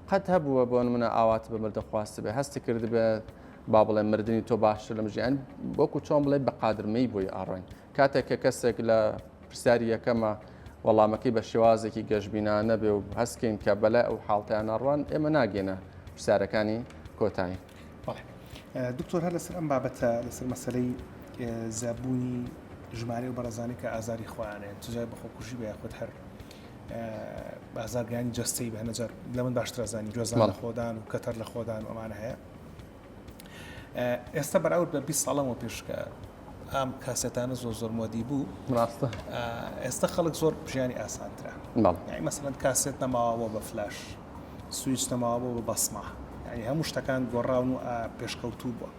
قەت هەبووە بۆ نمونە ئاوات بە مردن خواستبێ هەستی کردبێت با بڵێ مردنی تۆ باشتر لەم ژیان وەکو چۆن بڵێ بە قادرمەی بۆی ئاڕۆین کاتێک کە کەسێک لە پرسیاری یەکەمە وەڵامەکەی بە شێوازێکی گەشبینانە بێ و هەستکەین کە بەلای ئەو حاڵتیان ناڕوان ئێمە ناگەینە پرسیارەکانی کۆتایی. بەڵێ دکتۆر هەر لەسەر ئەم بابەتە لەسەر مەسەلەی زیادبوونی ژمارەی و بەڕێزانی کە ئازاری خۆیان هەیە چ جای بەخۆکوژی بە یاخود هەر ئازارگەیانی جەستەی بە هەنەجار لە من باشتر زانی گوێزان لە خۆدان و کەتەر لە خۆدان و ئەمانە هەیە ئێستا بەراورد بە 20 ساڵەمەوە پێش کە ئەم کاسێتانە زۆر زۆر مۆدی بوو ڕاستە ئێستا خەڵک زۆر ژیانی ئاسانترە یعنی مەسەلەن کاسێت نەماوە بۆ بە فلاش سویچ نەماوە بۆ بە بەسمە یعنی هەموو شتەکان گۆڕاون و پێشکەوتوو بووە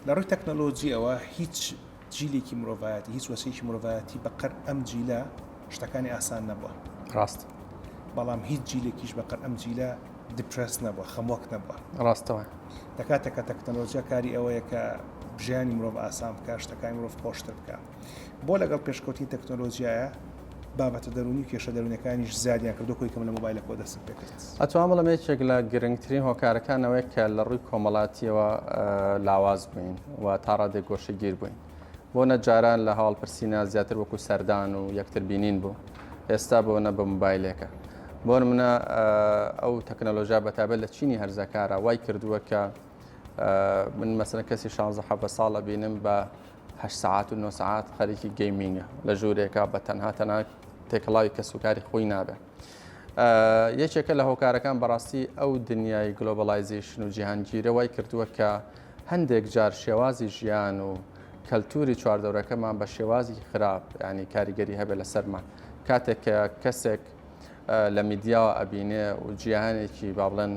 لە ڕووی تەکنەلۆجیەوە هیچ جیلێکی مرۆڤایەتی هیچ وەچەیەکی مرۆڤایەتی بەقەر ئەم جیلە شتەکانی ئاسان نەبووە ڕاست بەڵام هیچ جیلێکیش بەقەر ئەم جیلە depressed نەبووە خەمۆک نەبووە ڕاستەوە لە کاتێک کە تەکنەلۆجیا کاری ئەوەیە کە ژیانی مرۆڤ ئاسان بکە شتەکانی مرۆڤ خۆشتر بکە بۆ لەگەڵ پێشکەوتنی تەکنەلۆجیایە بابەتە دەروونی و کێشە دەروونەکانیش زیادیان کردو کۆی کەم لە مۆبایلەکەوە دەستت پێکرد. ئەتوانم بڵێم یەکێک لە گرنگترین هۆکارەکان ئەوەیە کە لە ڕووی کۆمەڵاتیەوە لاواز بووین و تا ڕادەیەک گۆشەگیر بووین. بۆ نە جاران لە هەواڵپرسینا زیاتر وەکو سەردان و یەکتر بینین بوو، ئێستا بۆ نە بە مۆبایلێکە. بۆ نمونە ئەو تەکنەلۆژیا بەتایبەت لە چینی هەرزەکارە وای کردووە کە من مەسەلەن کەسی 16 حەڤدە ساڵ ئەبینم بە هەشت سەعات و نۆ سەعات خەریکی gaming ە لە ژوورێکا بە تەنها تەنها تێکەڵاوی کەسوکاری خۆی نابێ. یەکێکە لە هۆکارەکان بەڕاستی ئەو دنیای globalization و جیهانگیرە وای کردووە کە هەندێک جار شێوازی ژیان و کەلتوری چواردەورەکەمان بە شێوازی خراپ ینی کاریگەری هەبێت لەسەرمان کاتێک کە کەسێک لە میدیاوە ئەبینێ و جیهانێکی با بڵێن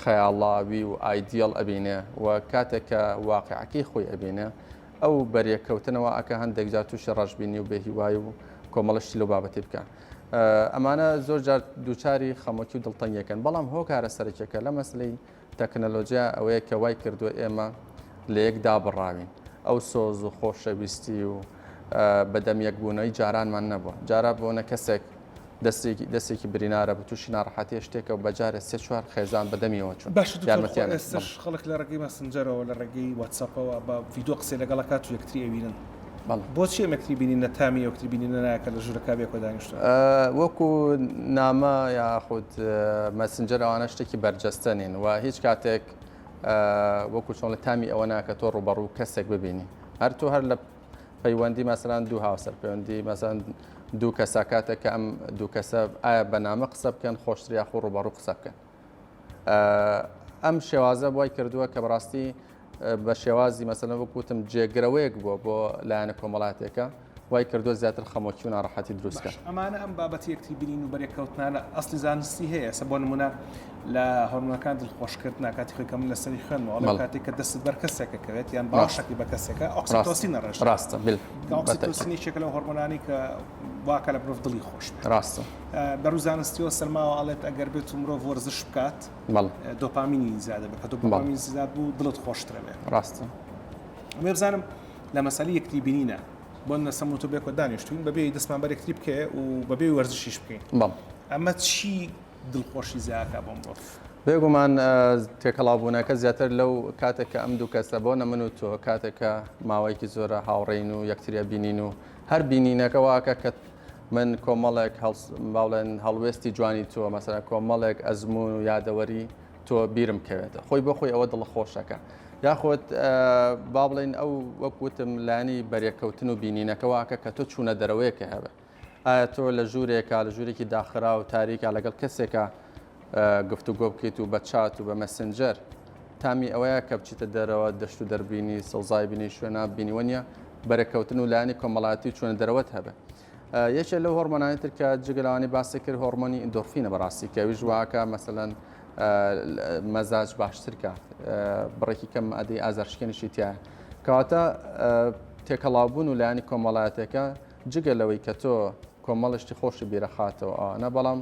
خەیاڵاوی و ئایدیەڵ ئەبینێ و کاتێک کە واقعەکەی خۆی ئەبینێ ئەو بەریەککەوتنەوە ئەکە هەندێک جار تووشی ڕەشبینی و بێهیوای و کۆمەڵە شتی لەو بابەتی بکە. ئەمانە زۆر جار دووچاری خەمۆکی و دڵتەنگیەکەن بەڵام هۆکارە سەرەکیەکە لە مەسلەی تەکنەلۆجیا ئەوەیە کە وای کردووە ئێمە لە یەک دابڕاوین ئەو سۆز و خۆشەویستی و بەدەم یەکبوونەوەی جارانمان نەبووە جارا بۆنە کەسێک دەستێکی دەستێکی برینارە بە تووشی ناڕەحەتیە شتێکە و بەجارێ سێ چوار خێزان بەدەمیەوە چوون باشە دکتۆر خۆ یارمەتیان ئێستش خەڵک لە ڕێگەی ماسنجەرەوە لە ڕێگەی واتساپەوە بە ڤیدۆ قسەی لەگەڵ ئەکات و یەکتری ئەبینن بەڵێ. بۆچی ئەم یەکتری بینینە تامی یەکتری بینینە نایە کە لە ژوورەکە بێکەوە دانیشتوون؟ وەکو نامە یاخود مەسنجەر ئەوانە شتێکی بەرجەستە نین و هیچ کاتێک وەکو چۆن لە تامی ئەوە ناکە تۆ ڕووبەڕوو کەسێک ببینی هەر تۆ هەر لە پەیوەندی مەسەلەن دوو هاوسەر پەیوەندی مەسەلەن دوو کەسە کاتێک کە ئەم دوو کەسە ئایا بە نامە قسە بکەن خۆشتر یاخۆ ڕووبەڕوو قسە بکەن ئەم شێوازە وای کردووە کە بەڕاستی بە شێوازی مەسەلەن وەک وتم جێگرەوەیەک بووە بۆ لایەنە کۆمەڵاتێکە وای کردووە زیاتر خەمۆکی و ناڕەحەتی دروست بکات. ئەمانە ئەم بابەتی یەکتری بینین و بەرێککەوتنانە ئەسڵی زانستی هەیە ئێستا بۆ نمونە لە هۆرمۆنەکان دڵخۆشکردنا کاتی خۆی کە من لەسەری خوێنمەوە ئەڵێم کاتێک کە دەستت بەر کەسێکە کەوێت یان باوەشەکەی بە کەسێکە ئۆکسیتۆسین ئەڕێژێت ڕاستە بل کە ئۆکسیتۆسین یەکێکە لەو هۆرمۆنانەی کە واکە لە مرۆڤ دڵی خۆش بێت ڕاستە لە ڕووی زانستیەوە سەلماوە ئەڵێت ئەگەر بێت و مرۆڤ وەرزش بکات دۆپامینی زیادە بکە دۆپامین زیاد بوو دڵت خۆشترە بێت ڕاستە ئەمێ بزانم لە مەسەلی یەکتری بینینە بۆ نەسەم و تۆ بێکۆ دانیشتوین بەبێ دەستمان بەر یەکتری بکەێ و بەبێ وەرزشیش بکەین ئەمە چی دڵخۆشی زیاکە بۆ مرۆڤ؟ بێگومان تێکەڵاوبوونەکە زیاتر لەو کاتێک کە ئەم دوو کەسە بۆ نە من و تۆ کاتێک کە ماوەیەکی زۆرە هاوڕێین و یەکتریە بینین و هەر بینینەکە واکە کە من کۆمەڵێک باڵێن هەڵوێستی جوانی تۆ مەسەلەن کۆمەڵێک ئەزمون و یادەوەری تۆ بیرم کەوێتە خۆی بۆ خۆی ئەوە دڵخۆشەکە یاخود با بڵێن ئەو وەک وتم لانی بەرێککەوتن و بینینەکە واکە کە تۆ چوونە دەرەوەیەکە هەبێ ئایا تۆ لە ژوورێکا لە ژوورێکی داخرا و تاریکا لەگەڵ کەسێکا گفتوگۆ بکەیت و بە چات و بە مەسنجەر تامی ئەوەیە کە بچیتە دەرەوە دەشت و دەربینی سەوزای بینی شوێنا بینی وە نییە بەرەکەوتن و لایەنی کۆمەڵایەتی و چوونە دەرەوەت هەبێ یەکێ لەو هۆرمۆنانی تر کە جگە لەوانەی باسی کرد هۆرمۆنی ئیندۆرفینە بەڕاستی کە ئەویش واکە مەسەلەن مەزاج باشتر کات بڕێکی کەم ئەدەی ئازارشکێنیشی تایە کەواتە تێکەڵاوبوون و لایەنی کۆمەڵایەتەکە جگە لەوەی کە تۆ کۆمەڵە شتی خۆشی بیرەخاتەوە ئەوانە بەڵام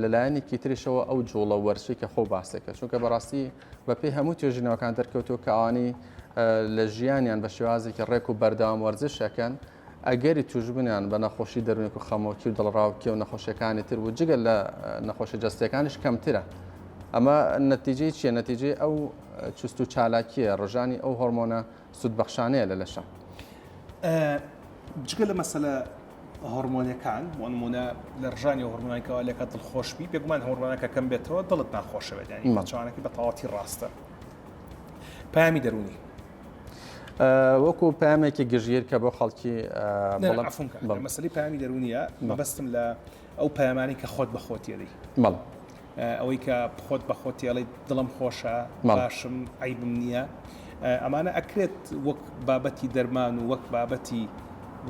لەلایەنێکی تریشەوە ئەو جوڵە وەرزشی کە خۆ باسێکە چونکە بەڕاستی بەپێی هەموو توێژینەوەکان دەرکەوتووە کە ئەوانەی لە ژیانیان بە شێوازێکی ڕێک و بەردەوام وەرزش ئەکەن، ئەگەری تووشبوونیان بە نەخۆشی دەروونی و خەمۆکی و دڵەڕاوکێ و نەخۆشیەکانی تر و جگە لە نەخۆشی جەستەیەکانیش کەمترە. ئەمە نەتیجەی چییە؟ نەتیجەی ئەو چوست و چالاکییە، ڕژانی ئەو هۆرمۆنە سوودبەخشانەیە لە لەشە. جگە لە مەسەلە هۆرمۆنەکان، بۆ نموونە لە ڕژانی ئەو هۆرمۆنانەی کەوا لێکات دڵخۆش بی، بێگومان هۆرمۆنەکە کەم بێتەوە دڵت ناخۆشەوێت، یانی پێچەوانەکەی بە تەواوەتی ڕاستە. پەیامی دەروونی. وەکو پەیامێکی گشتگیر کە بۆ خەڵکی بەڵام عەفوم کە مەسەلەی پەیامی دەروونیە مەبەستم لە ئەو پەیامانەی کە خۆت بە خۆت تێدەی. بەڵێ. ئەوەی کە خۆت بە خۆت تێڵیت دڵم خۆشە باشم عیبم نییە ئەمانە ئەکرێت وەک بابەتی دەرمان و وەک بابەتی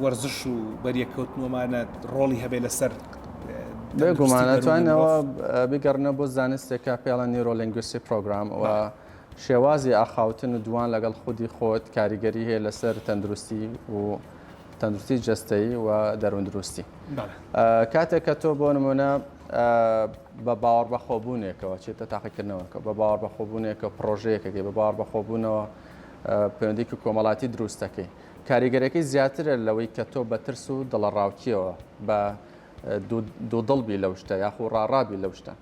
وەرزش و بەریەکەوتنەوەمانە ڕۆڵی هەبێ لەسەر بێگومان ئەتوانەوە بگەڕنە بۆ زانستێکە پێڵە neuro-linguistic program و شێوازی ئاخاوتن و دوان لەگەڵ خودی خۆت کاریگەری هەیە لەسەر تەندروستی و تەندروستی جەستەیی و دەرووندروستی. کاتێک کە تۆ بۆ نمونە بە باوەڕ بەخۆبوونێکەوە چێتە تاقیکردنەوەکە بە باوەڕ بەخۆبوونێکە پرۆژەیەکەکەی بە باوەڕ بەخۆبوونەوە پەیوەندیکی کۆمەڵاتی دروستەکەی کاریگەرەکەی زیاترە لەوەی کە تۆ بە ترس و دڵەڕاوکیەوە بە دوودڵ بی لەو شتە یاخو ڕاڕابی لەو شتە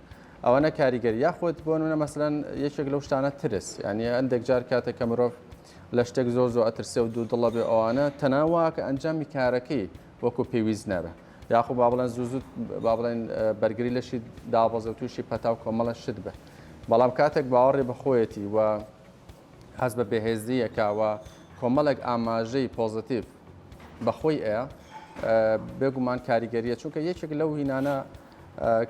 ئەوەنە کاریگەری یاخود بۆ نمونە مەسەلەن یەکێک لەو شتانە ترس یعنی هەندێک جار کاتێک کە مرۆڤ لە شتێک زۆر زۆر ئەترسێ و دوو دڵە بێ ئەوانە تەنها واکە ئەنجامی کارەکەی وەکو پێویست نەبێ یاخو با بڵێن زوو زوو با بڵێن بەرگری لەشی دابەزێ و تووشی پەتا و کۆمەڵە شت بێ بەڵام کاتێک باوەڕی بە خۆیەتی و هەست بە بێهێزییەکە و کۆمەڵێک ئاماژەی positive بە خۆی ئەیە بێگومان کاریگەریە چونکە یەکێک لەو هینانە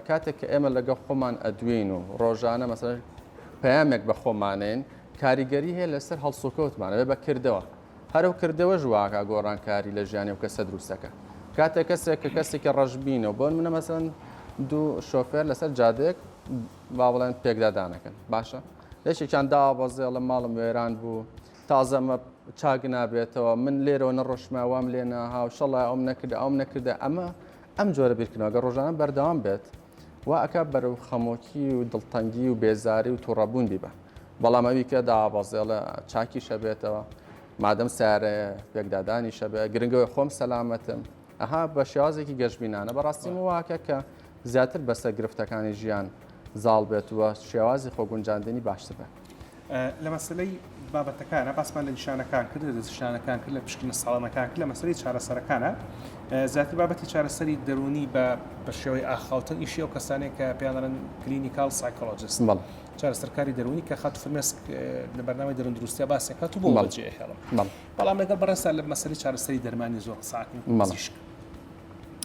کاتێک کە ئێمە لەگەڵ خۆمان ئەدوێین و ڕۆژانە مەسەلەن پەیامێک بە خۆمانێن کاریگەری هەیە لەسەر هەڵسوکەوتمان ئەبێ بە کردەوە هەر ئەو کردەوەش واکا گۆڕانکاری لە ژیانی ئەو کەسە دروستەکە کاتێک کەسێک کە کەسێکی ڕەشبینە و بۆ نمونە مەسەلەن دوو شۆفێر لەسەر جادەیەک با بڵێن پێکدادانەکەن باشە یەکێکیان داوابەزێ ئەڵێ ماڵم وێران بوو تازە ئەمە چاک نابێتەوە من لێرەوە نەڕۆشمە وام لێ ناها و شەڵا ئەوم نەکرد ئەوم نەکردە ئەمە ئەم جۆرە بیرکردنەوە گەر ڕۆژانە بەردەوام بێت وا ئەکا بەرەو خەمۆکی و دڵتەنگی و بێزاری و توڕەبوون بیبا بەڵام ئەوی کە دابەزێڵە چاکیش هەبێتەوە مادەم سیارەیە پێکدادانیش هەبێ گرنگەوەی خۆم سەلامەتم ئەها بە شێوازێکی گەشبینانە بەڕاستی واکە کە زیاتر بەسەر گرفتەکانی ژیان زاڵ بێت و شێوازی خۆگونجاندنی باشتر بێت. لە مەسەلەی بابەتەکانە باسمان لە نیشانەکان کرد لە دەستنیشانەکان کرد لە پشکنە ساڵانەکان کرد لە مەسەلەی چارەسەرەکانە زیاتر بابەتی چارەسەری دەرونی بە بە شێوەی ئاخاوتن ئیشی ئەو کەسانێک کە پێیان دەڵێن clinical psychologist بەڵێ چارەسەرکاری دەرونی کە خاتوو فرمێسک لە بەرنامەی دەروون دروستیا باسێکات و بۆ بەڵێ بەجێ هێڵم بەڵێ بەڵام لەگەڵ بەڕێزتا لە مەسەلەی چارەسەری دەرمانی زۆر قساکەین بەڵێ پزیشک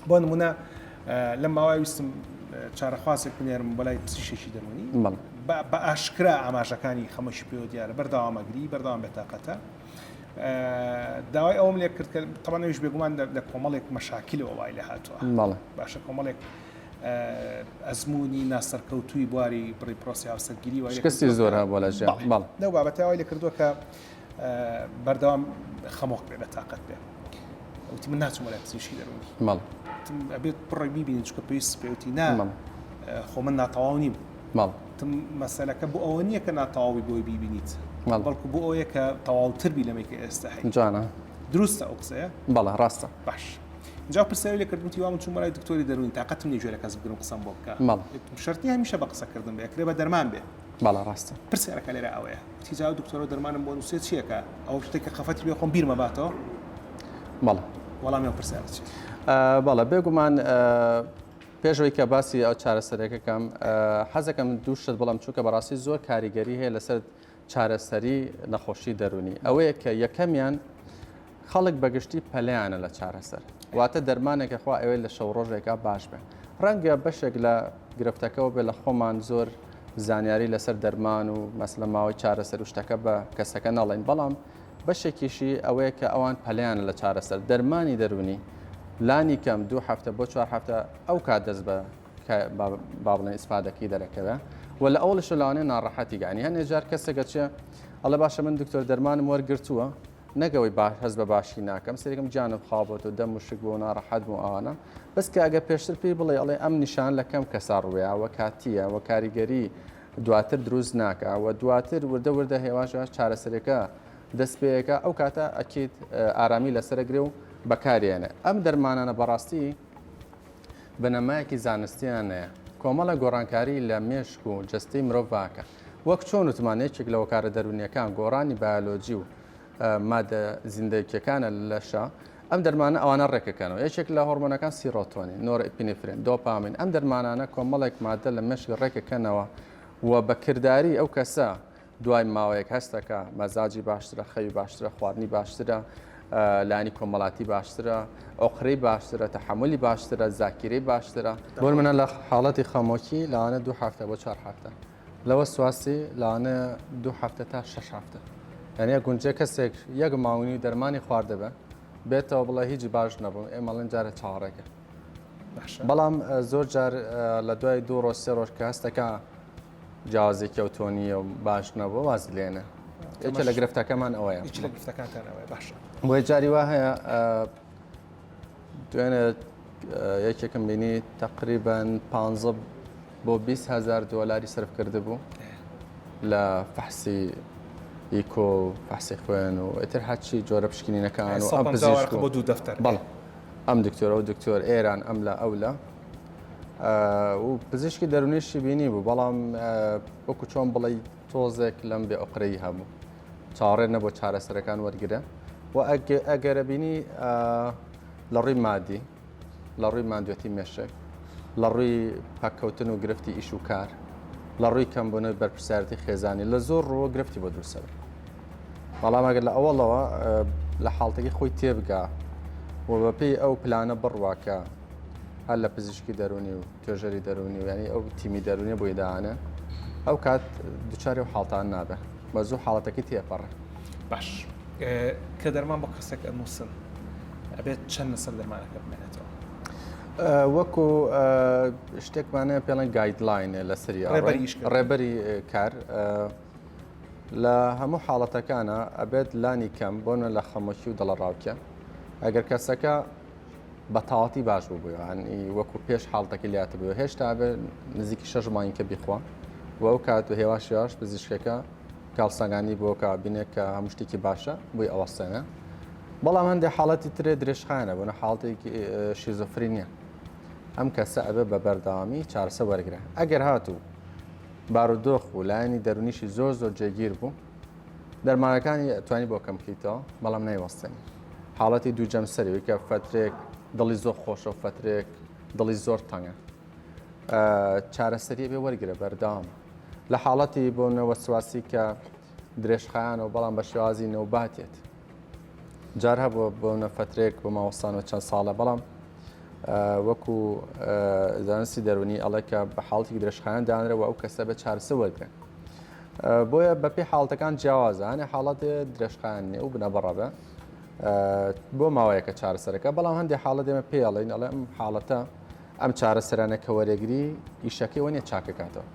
بۆ نمونە لەم ماوەیە ویستم چارەخوازێک بنێرم بۆ لای پزیشکێکی دەروونی بە ئاشکرا ئاماژەکانی خەمۆکی پێوە دیارە بەردەوامەگری بەردەوام بێتاقەتە داوای ئەوم لێ کرد کە تەوانەویش بێگومان لە کۆمەڵێک مەشاکلەوە وای لە هاتووە باشە کۆمەڵێک ئەزمموی ناسەرکەوتوی بواری بڕی پرۆسی هاوسەرگیری وای شکستی زۆر هەبووە لە ژیان لەو بابەتە وای لێ کردووە کە بەردەوام خەمۆک بێ بەتاقەت بێ وتی من ناچم وەلای پزیشکی دەروونی بەڵێ وتم ئەبێت بڕۆی بیبینی چونکە پێویست پێ وتی نا بەڵێ خۆ من ناتەواو نیم بەڵێ وتم مەسەلەکە بۆ ئەوە نییە کە ناتەواوی بۆی بیبینیت بەڵێ بەڵکو بۆ ئەوەیە کە تەواوتر بی لەمەی کە ئێستا هەی جوانە دروستە ئەو قسەیە بەڵێ ڕاستە باش جا پرسیاری لێ کردم وتی وا من چووم بەلای دکتۆری دەروونی تاقەتم نییە گوێ لە کەس بگرم قسەم بۆ بکا بەڵێ وتم شەرت نییە هەمیشە بە قسەکردن بێ ئەکرێ بە دەرمان بێ بەڵێ ڕاستە پرسیارەکە لێرە ئەوەیە وتی جا ئەو دکتۆرە دەرمانم بۆ نووسێ چیەکە ئەو شتێک کە خەفەتی پێ خۆم بیرمە باتەوە بەڵێ وەڵامی ئەو پرسیارە چیە؟ بەڵێ بێگومان پێشەوەی کە باسی ئەو چارەسەرەکە کەم حەزەکەم دوو شت بڵم چونکە بەڕاستی زۆر کاریگەری هەیە لەسەر چارەسەری نەخۆشی دەرونی ئەوەیە کە یەکەمیان خەڵک بەگشتی پەلیانە لە چارەسەر واتە دەرمانێکە خوا ئەوێت لە شەو ڕۆژێکا باش بێ ڕەنگە بەشێک لە گرفتەکەەوە بێ لە خۆمان زۆر زانیاری لەسەر دەرمان و مەسلە ماوەی چارەسەر و شتەکە بە کەسەکە نەڵێن بەڵام بەشێکیشی ئەوەیە کە ئەوان پەلیانە لە چارەسەر دەرمانی دەرونی لانی کەم دوو هەفتە بۆ چوار هەفتە ئەو کات دەست بە با بڵێن ئیسفادەکەی دەرەکەوێ و لە ئەوڵش لەوانەیە ناڕەحەتی گانی هەنێ جار کەسێک ئەچێ ئەڵێ باشە من دکتۆر دەرمانم وەرگرتووە نەگەوەی باش هەست بە باشی ناکەم سەرێکم گیانم خاو بۆتەوە دەم وشک بوو ناڕەحەت بوو ئەوانە بەس کە ئەگەر پێشتر پێی بڵێ ئەڵێ ئەم نیشان لە کەم کەسا ڕوویا وە کاتیە وە کاریگەری دواتر دروست ناکا و دواتر وردە وردە هێواش هێواش چارەسەرەکە. دەست پێەکە ئەو کاتە ئەکید ئارامی لەسەرەگرێ و بەکارێنێ ئەم دەرمانانە بەڕاستی بنەمایەکی زانستیان هەیە کۆمەڵە گۆڕانکاری لە مێشک و جەستەی مرۆڤ ئەکا وەک چۆن وتمان یەکێک لە هۆکارە دەروونیەکان گۆڕانی بایۆلۆجی و مادە زیندەکیەکانە لە لەشە ئەم دەرمانە ئەوانە ڕێکەکەنەوە یەکێک لە هۆرمۆنەکان سیرۆتۆنین نۆرئپینفرین دۆپامین ئەم دەرمانانە کۆمەڵێک مادە لە مێشک ڕێکەکەنەوە و بە کرداری ئەو کەسە دوای ماوەیەک هەست دەکا مەزاجی باشترە، خەوی باشترە، خواردنی باشترە، لایەنی کۆمەڵاتی باشترە، ئۆقرەی باشترە، تەحەمولی باشترە، زاکیرەی باشترە. بۆ نمونە لە حاڵەتی خەمۆکی لەوانەیە دوو هەفتە بۆ چوار هەفتە، لە وەسواسی لەوانەیە دوو هەفتە تا شەش هەفتە. یانی ئەگونجێ کەسێک یەک مانگ و نیو دەرمانی خواردبێ بێتەوە بڵێ هیچ باش نەبووم، ئێمە ئەڵێین جارێ چاوەڕێکە. بەڵام زۆر جار لە دوای دوو ڕۆژ سێ ڕۆژ کە هەست دەکا جیاوازێکی ئەوتۆ نییە و باش نەبووە وازی لێنە یەکێ لە گرفتەکەمان ئەوەیە هیچ لە گرفتەکانتان ئەوەیە باشە بۆیە جاری وا هەیە دوێنێ یەکێکم بینی تقریبا 15 بۆ 20 هزار دۆلاری سرف کردبوو لە فەحسی ئیکۆ و فەحسی خوێن و ئیتر هەرچی جۆرە پشکنینەکان و ئەم پزیشک بۆ دوو دەفتەر بەڵێ ئەم دکتۆرە و دکتۆر ئێران ئەم لە ئەو لە و پزیشکی دەرونیشی بینی بوو بەڵام وەکو چۆن بڵێ تۆزێک لەم بێ ئۆقرەی هەبوو چاوەڕێ نەبوو چارەسەرەکان وەرگرە و ئەگەرە بینی لە ڕووی مادی لە ڕووی ماندوێتی مێشک لە ڕووی پەککەوتن و گرفتی ئیش و کار لە ڕووی کەمبوونەوەی بەرپرسیارەتی خێزانی لە زۆر ڕووە گرفتی بۆ دروستە بەڵام ئەگەر لە ئەوەڵەوە لە حاڵتەکەی خۆی تێبگا و بەپێی ئەو پلانە بڕوا کە هەر لە پزیشکی دەرونی و توێژەری دەرونی و ینی ئەو تیمی دەرونی بۆی دانێ ئەو کات دوچاری و حاڵتان نابێ بە زوو حاڵەتەکەی تێپەڕێ. باش کە دەرمان بۆ کەسێک ئەنووسن ئەبێت چەند لەسەر دەرمانەکە بمێنێتەوە؟ وەکو شتێکمانە پێڵێن guideline ە لەسەری ڕێبەری کار لە هەموو حاڵەتەکانە ئەبێت لانی کەم بۆنە لە خەمۆکی و دڵەڕاوکە ئەگەر کەسەکە بە تەواتی باش بوو ینی وەکو پێش حاڵتەکە لاتە بوو هێشتا بێ نزیکی شەش مانگی کە بیخوا و ئەو کات و هێواش هێواش پزیشکەکە کاڵسەنگانی بۆ کە بینێک کە هەموو شتێکی باشە بۆی ئەوەستێنە بەڵام هەندێک حاڵەتی ترێ درێژخایەنە بوون حاڵتێکی شیزۆفرینیە ئەم کەسە ئەبێ بە بەردەوامی چارەسە وەرگرە ئەگەر هاتوو بارودۆخ و لایەنی دەرونیشی زۆر زۆر جێگیر بوو دەرمانەکانی ئەتوانی بۆ کەم بکەیتەوە بەڵام نایوەستێنی حاڵەتی دوو جەمسەری وی کە فەترێک دڵی زۆر خۆشە و فەترێک دڵی زۆر تەنگە چارەسەری بێ وەرگرە بەردەوام لە حاڵەتی بۆ نەوەسواسی کە درێژخایانە و بەڵام بە شێوازی نەوباتێت جار هەبووە بۆ نە فەترێک بۆ ماوەستانەوە چەند ساڵە بەڵام وەکو زانستی دەرونی ئەڵێ کە بە حاڵەتێکی درێژخایەن دانرەوە ئەو کەسە بە چارەسە وەرگرن بۆیە بەپی حاڵەتەکان جیاوازە هەنێ حاڵەتێ درێژخایەن نیە و بنەبڕە بە بۆ ماوەیەکە چارەسەرەکە بەڵام هەندێک حاڵەت ئێمە پێ ئەڵێین ئەڵێ ئەم حاڵەتە ئەم چارەسەرانە کە وەرەگری ئیشەکەی وە نیە چاکەکاتەوە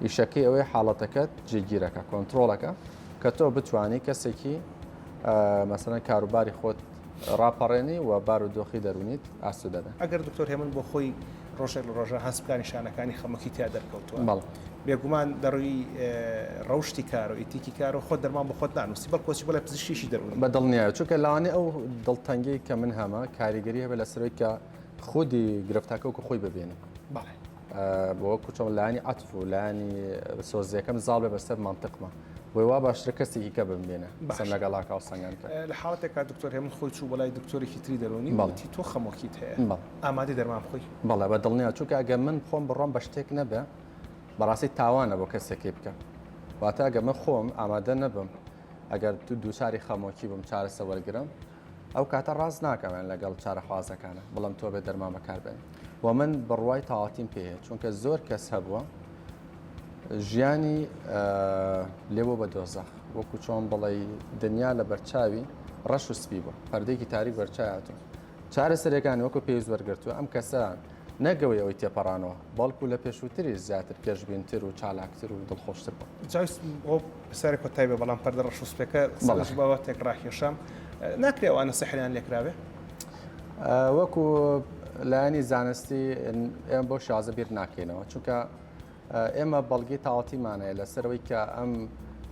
ئیشەکەی ئەوەی حاڵەتەکەت جێگیرەکە کۆنتترۆڵەکە کە تۆ بتانی کەسێکی مەسەلەن کاروباری خۆت ڕاپەڕێنی و بار و دۆخی دەروونیت ئاسوودە بێ. ئەگەر دکتۆر هێمن بۆ خۆی ڕۆژێک لە ڕۆژان هەست بکا نیشانەکانی خەمۆکی تیا دەرکەوتووە، بەڵێ. بێگومان لە ڕووی ڕەوشتی کار و ئیتیکی کار و خۆت دەرمان بۆ خۆت نانووسی، بەڵکو ئەچی بۆ لای پزیشکێکی دەروونی. بە دڵنیایەوە، چونکە لەوانەیە ئەو دڵتەنگیەی کە من هەمە کاریگەری هەبێت لەسەر ئەوەی کە خودی گرفتەکە وەکو خۆی ببینم. بەڵێ. بۆ وەکو چۆن لایەنی عەتف و لایەنی سۆزیەکەم زاڵ بێ بەسەر مەنتقمە. بۆیە وا باشترە کەسێکی کە بمبینێ قسەم لەگەڵا کا و سەنگان کە. لە حاڵەتێکا دکتۆر هێمن خۆی چوو بۆ لای دکتۆرێکی تری دەروونی وتی تۆ خەمۆکیت هەیە ئامادەی دەرمان بخۆی؟ بەڵێ بە دڵنیا چونکە ئەگەر من خۆم بڕوام بە شتێک نەبێ بەڕاستی تاوانە بۆ کەسێکی بکەم واتە ئەگەر من خۆم ئامادە نەبم ئەگەر تو دووچاری خەمۆکی بم چارەسە وەرگرم ئەو کاتە ڕاست ناکەم یان لەگەڵ چارەخوازەکانە بڵم تۆ بێ دەرمان بەکاربێن و من بڕوای تەواوەتیم پێ هەیە چونکە زۆر کەس هەبووە ژیانی لێ بۆ بە دۆزەخ وەکو چۆن بڵێ دنیا لە بەرچاوی ڕەش و سپی بوو پەردێکی تاریک بەرچاواتون چارەسەرەکانی وەکو پێویست وەرگرتووە ئەم کەسە نەگەوەی ئەوەی تێپەڕانەوە بەڵکو لە پێشووتری زیاتر گەشبینتر و چالاکتر و دڵخۆشتر بوو. جا بۆ پرسیارێک کۆتایی بێ بەڵام پەردە ڕەش و سپێکە سەرنج بابەتێک ڕاکێشام ناکرێ ئەوانە سحریان لێکراوێ؟ وەکو لایەنی زانستی ئێمە بۆ شازە بیر ناکەینەوە چونکە ئێمە بەڵگەی تاواتیمان هەیە لەسەرەوەی کە ئەم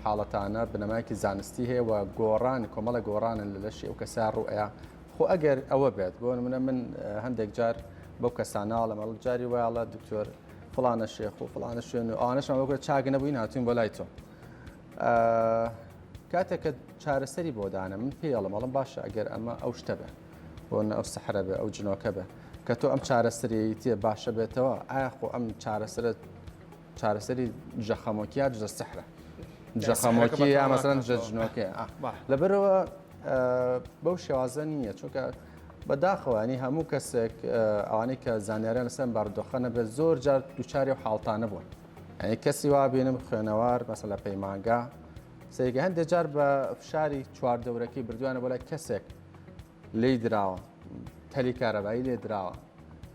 حاڵەتانە بنەمایەکی زانستی هەیە و گۆڕان کۆمەڵە گۆڕانن لە لەشی ئەو کەسە ڕوئەیە خۆ ئەگەر ئەوە بێت بۆ نمونە من هەندێک جار بەو کەسانە ئەڵێم ئەڵێ جاری وایە ئەڵێ دکتۆر فڵانە شێخ و فڵانە شوێن و ئەوانەشمان وەکو چاک نەبووین هاتوین بۆ لای تۆ کاتێک کە چارەسەری بۆ دانە من پێی ئەڵێم ئەڵێم باشە ئەگەر ئەمە ئەو شتە بێ بۆ ئەو سەحرە بێ ئەو جنۆکە بێ کە تۆ ئەم چارەسەریەی تێ باشە بێتەوە ئایا خۆ ئەم چارەسەرە چارەسەری دژە خەمۆکی یا دژە سحرە دژە خەمۆکی یا مەسەلەن دژە جنۆکەیە لەبەرەوە بەو شێوازە نییە چونکە بەداخەوە ینی هەموو کەسێک ئەوانەی کە زانیاریان لەسەر بارودۆخە نەبێت زۆر جار دووچاری و حاڵتانە بوون یعنی کەسی وا بینم خوێنەوار مەسە لە پەیمانگا سەیرکە هەندێک جار بە فشاری چواردەورەکەی بردووانە بۆ لای کەسێک لێی دراوە تەلی کارەبایی لێ دراوە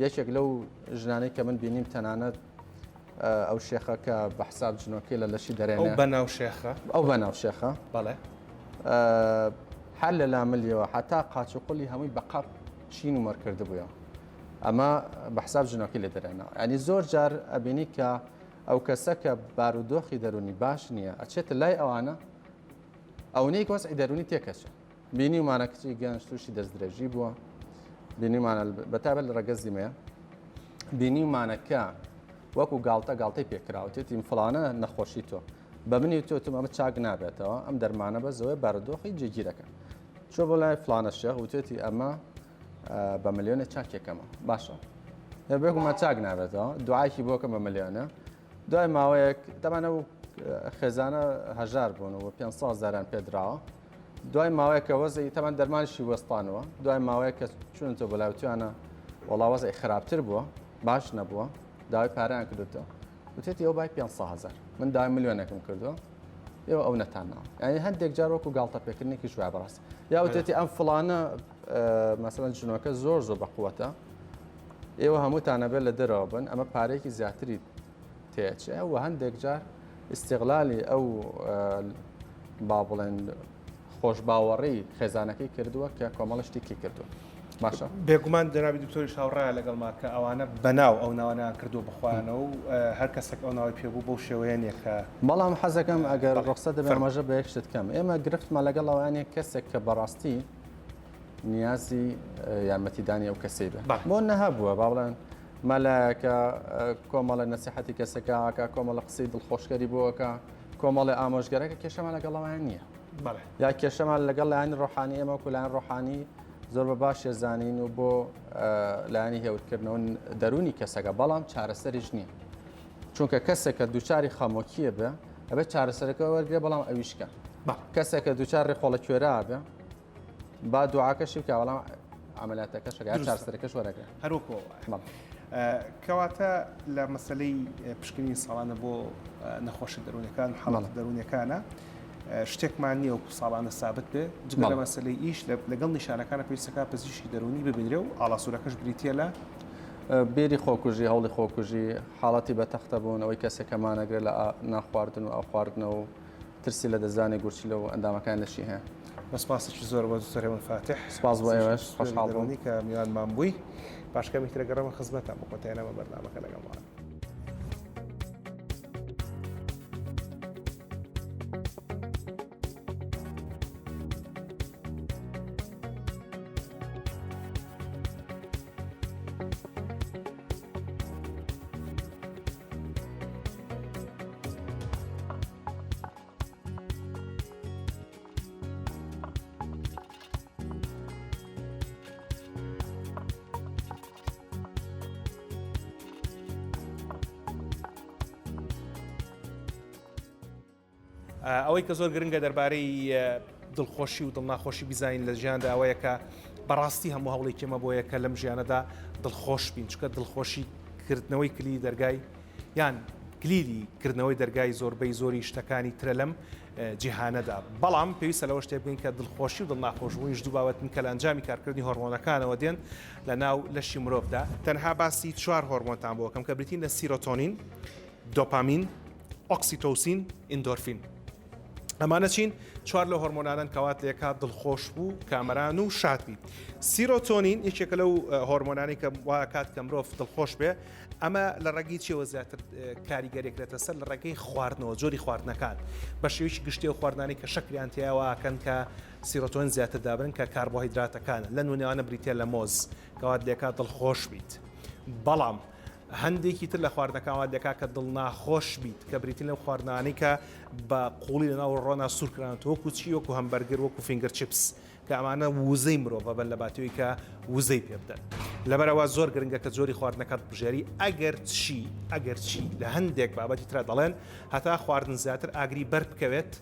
یەکێک لەو ژنانەی کە من بینیم تەنانەت ئەو شێخە کە بە حساب جنۆکەی لە لەشی دەرێنێ ئەو بەناو شێخە ئەو بەناو شێخە بەڵێ هەر لە لاملیەوە حتا قاچ و قولی هەمووی بە قەپ شین و مەر کردبووە ئەمە بە حساب جنۆکەی لێ دەرێنەوە ینی زۆر جار ئەبینی کە ئەو کەسە کە بارودۆخی دەرونی باش نییە ئەچێتە لای ئەوانە ئەونەی وەزعی دەرونی تێکەچێت بینیومانە کچی گەنج تووشی دەستدرێژی بووە، بینیومانە بەتایبەت لە ڕەگەزی مێ، بینیومانە کە وەکو گاڵتە گاڵتەی پێکراوە تێتیم فڵانە نەخۆشی تۆ بە منی تۆ تم ئەمە چاک نابێتەوە ئەم دەرمانە بەزەوەی بارودۆخی جێگیرەکە چۆ بۆ لای فڵانە شێخ وتێتی ئەمە بە ملیۆنە چاکێکەمە باشە بێگومان چاک نابێتەوە دوعاکی بۆکە بە ملیۆنە دوای ماوەیەک تەبعەن ئەو خێزانە هەژار بوون و 500 هەزاریان پێدراوە دوای ماوەیەک کە وەزعی تەبعەن دەرمانیشی وەستانەوە دوای ماوەیەک کە چوونەتەوە بۆ لای وتویانە وەڵا وەزعی خراپتر بووە باش نەبووە داوای پارەیان کردوتەوە وتێتی ئەو بای 500 هەزار من داوای ملیۆنێکم کردووە ئێوە ئەو نەتانناوە یعنی هەندێک جار وەکو گاڵتە پێکردنێکیش وایە بەڕاستی یا وتێتی ئەم فڵانە مەسەلەن جنۆکە زۆر زۆر بەقوەتە ئێوە هەمووتان ئەبێت لە دەرەوە بن ئەمە پارەیەکی زیاتری تێچێ و هەندێک جار ئیسیغلالی ئەو با بڵێن خۆشباوەڕی خێزانەکەی کردووە کە کۆمەڵە شتێکی کردووە باشە بێگومان جەنابی دکتۆری شاوڕایە لەگەڵما کە ئەوانە بەناو ئەو ناوانیان کردووە بەخۆیانەوە و هەر کەسێک ئەو ناوی پێبوو بەو شێوەیە نییە کە بەڵام حەزەکەم ئەگەر ڕوخسەت دەبێت ئاماژە بە یەک شت کەم ئێمە گرفتمان لەگەڵ ئەوانە کەسێک کە بەڕاستی نیازی یارمەتیدانی ئەو کەسەی بێ بۆ نەهەبووە با بڵێن مەلایەکە کۆمەڵە نەسیحەتی کەسەکە ئاکا کۆمەڵە قسەی دڵخۆشکەری بۆکە کۆمەڵی ئامۆژگەرەکە کێشەمان لەگەڵەوەیان نییە یا کێشەمان لەگەڵ لایەنی ڕۆحانی ئێمە وەکو لایەن ڕۆحانی زۆر بە باش زانین و بۆ لایەنی هێورکردنەوە دەرونی کەسەکە بەڵام چارەسەریش نییە چونکە کەسێکە دووچاری خەمۆکیە بێ ئەبێت چارەسەرەکە وەرگێ بەڵام ئەویشکە کەسێکە دووچار ڕێخۆڵە کوێرا بێ با دوعاکەشی بکە بەڵام عملیاتەکەش یا چارەسەرەکەش وەرەگرە هەروەکو کەواتە لە مەسلەی پشکنین ساڵانە بۆ نەخۆشە دەروونەکان حاڵەتە دەروونەکانە شتێکمان نییە وەکو ساڵانە سابت بێ جگە لە مەسلەی ئیش لەگەڵ نیشانەکانە پێویستەکە پزیشکی دەروونی ببینرێ و ئاڵاسوورەکەش بریتە لە بیری خۆکوژی هەوڵی خۆکوژی حاڵەتی بە تەختە بوون ئەوەی کەسەکەمانەگرێت لە ناخواردن و ئاوخواردنەوە و ترسی لەدەستدانی گورچیلە و ئەندامەکانی لەشی هەیە. بە سپاسێکی زۆر بۆ دکتۆر هێمن فاتح سپاس بۆ ئێوەش خۆشحاڵ بووم کە میوانمان بووی. پاش کەمێک تر ئەگەڕێمە خزمەتتان بۆ کۆتایی نامە بەرنامەکە لەگەڵمان. ئەوەی کە زۆر گرنگە دەربارەی دڵخۆشی و دڵناخۆشی بیزانین لە ژیاندا ئەوەیە کە بەڕاستی هەموو هەوڵێکی ئێمە بۆیە کە لەم ژیانەدا دڵخۆش بین چونکە دڵخۆشی کردنەوەی کلیلی دەرگای یان کلیلی کردنەوەی دەرگای زۆربەی زۆری شتەکانی ترە لەم جیهانەدا. بەڵام پێویستە لەوەش تێبگەین کە دڵخۆشی و دڵناخۆشبوونیش دوو بابەتن کە لە ئەنجامی کارکردنی هۆرمۆنەکانەوە دێن لە ناو لەشی مرۆڤدا. تەنها باسی چوار هۆرمۆنتان بۆ ئەکەم کە بریتین لە سیرۆتۆنین، دۆپامین، ئۆکسیتۆسین، ئیندۆرفین. ئەمانە چین؟ چوار لەو هۆرمۆنانەن کە وات لێکات دڵخۆش بوو، کامەران و شاد بی. سیرۆتۆنین یەکێکە لەو هۆرمۆنانەی کە واکات کە مرۆڤ دڵخۆش بێ. ئەمە لە ڕێگەی چیەوە زیاتر کاریگەریەک لێتە سەر؟ لە ڕێگەی خواردنەوە، جۆری خواردنەکان. بە شێوەیەکی گشتی ئەو خواردنانەی کە شەکریان تیایە واکەن کە سیرۆتۆنین زیاتر دابنن کە کاربۆهیدراتەکانە. لە نمونەوانە بریتیە لە مۆز کە وات لێکات دڵخۆش بیت. بەڵام هەندێکی تر لە خواردنەکان وات دەکات کە دڵناخۆش بیت کە بریتین لەو خواردنانەی کە بە قوڵی لەناو ڕۆنا سوور کرانەوە وەکو چی وەکو هەمبەرگر وەکو finger chips کە ئەمانە وزەی مرۆڤە بن لە باتەوەی کە وزەی پێ بدەن لەبەرەوە زۆر گرنگە کە جۆری خواردنەکەت بژێری ئەگەر چی ئەگەر چی لە هەندێک بابەتی ترا دەڵێن هەتا خواردن زیاتر ئاگری بەر بکەوێت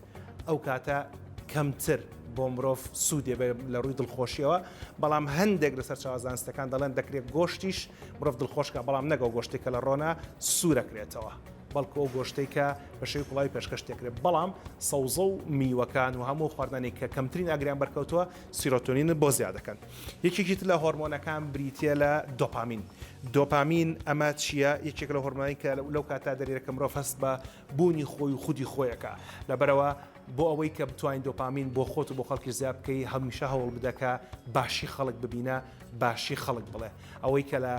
ئەو کاتە کەمتر بۆ مرۆڤ سوودێ بێ لە ڕووی دڵخۆشیەوە بەڵام هەندێک لە سەرچاوە زانستەکان دەڵێن دەکرێت گۆشتیش مرۆڤ دڵخۆشکە بەڵام نەگەو گۆشتێک کە لە ڕۆنا سوورەکرێتەوە بەڵکو ئەو گۆشتەی کە بە شێوەی کوڵاوی پێشکەش دەکرێت بەڵام سەوزە و میوەکان و هەموو خواردنانی کە کەمترین ئاگریان بەرکەوتووە سیرۆتۆنین بۆ زیاد دەکەن یەکێکی تر لە هۆرمۆنەکان بریتە لە دۆپامین دۆپامین ئەمە چییە یەکێک لە هۆرمۆنی کە لەو کاتا دەرێت کە مرۆڤ هەست بە بوونی خۆی و خودی خۆیەکە لەبەرئەوە بۆ ئەوەی کە بتوانین دۆپامین بۆ خۆت و بۆ خەڵکیش زیاد بکەی هەمیشە هەوڵ بدە کە باشی خەڵک ببینە باشی خەڵک بڵێ ئەوەی کە لە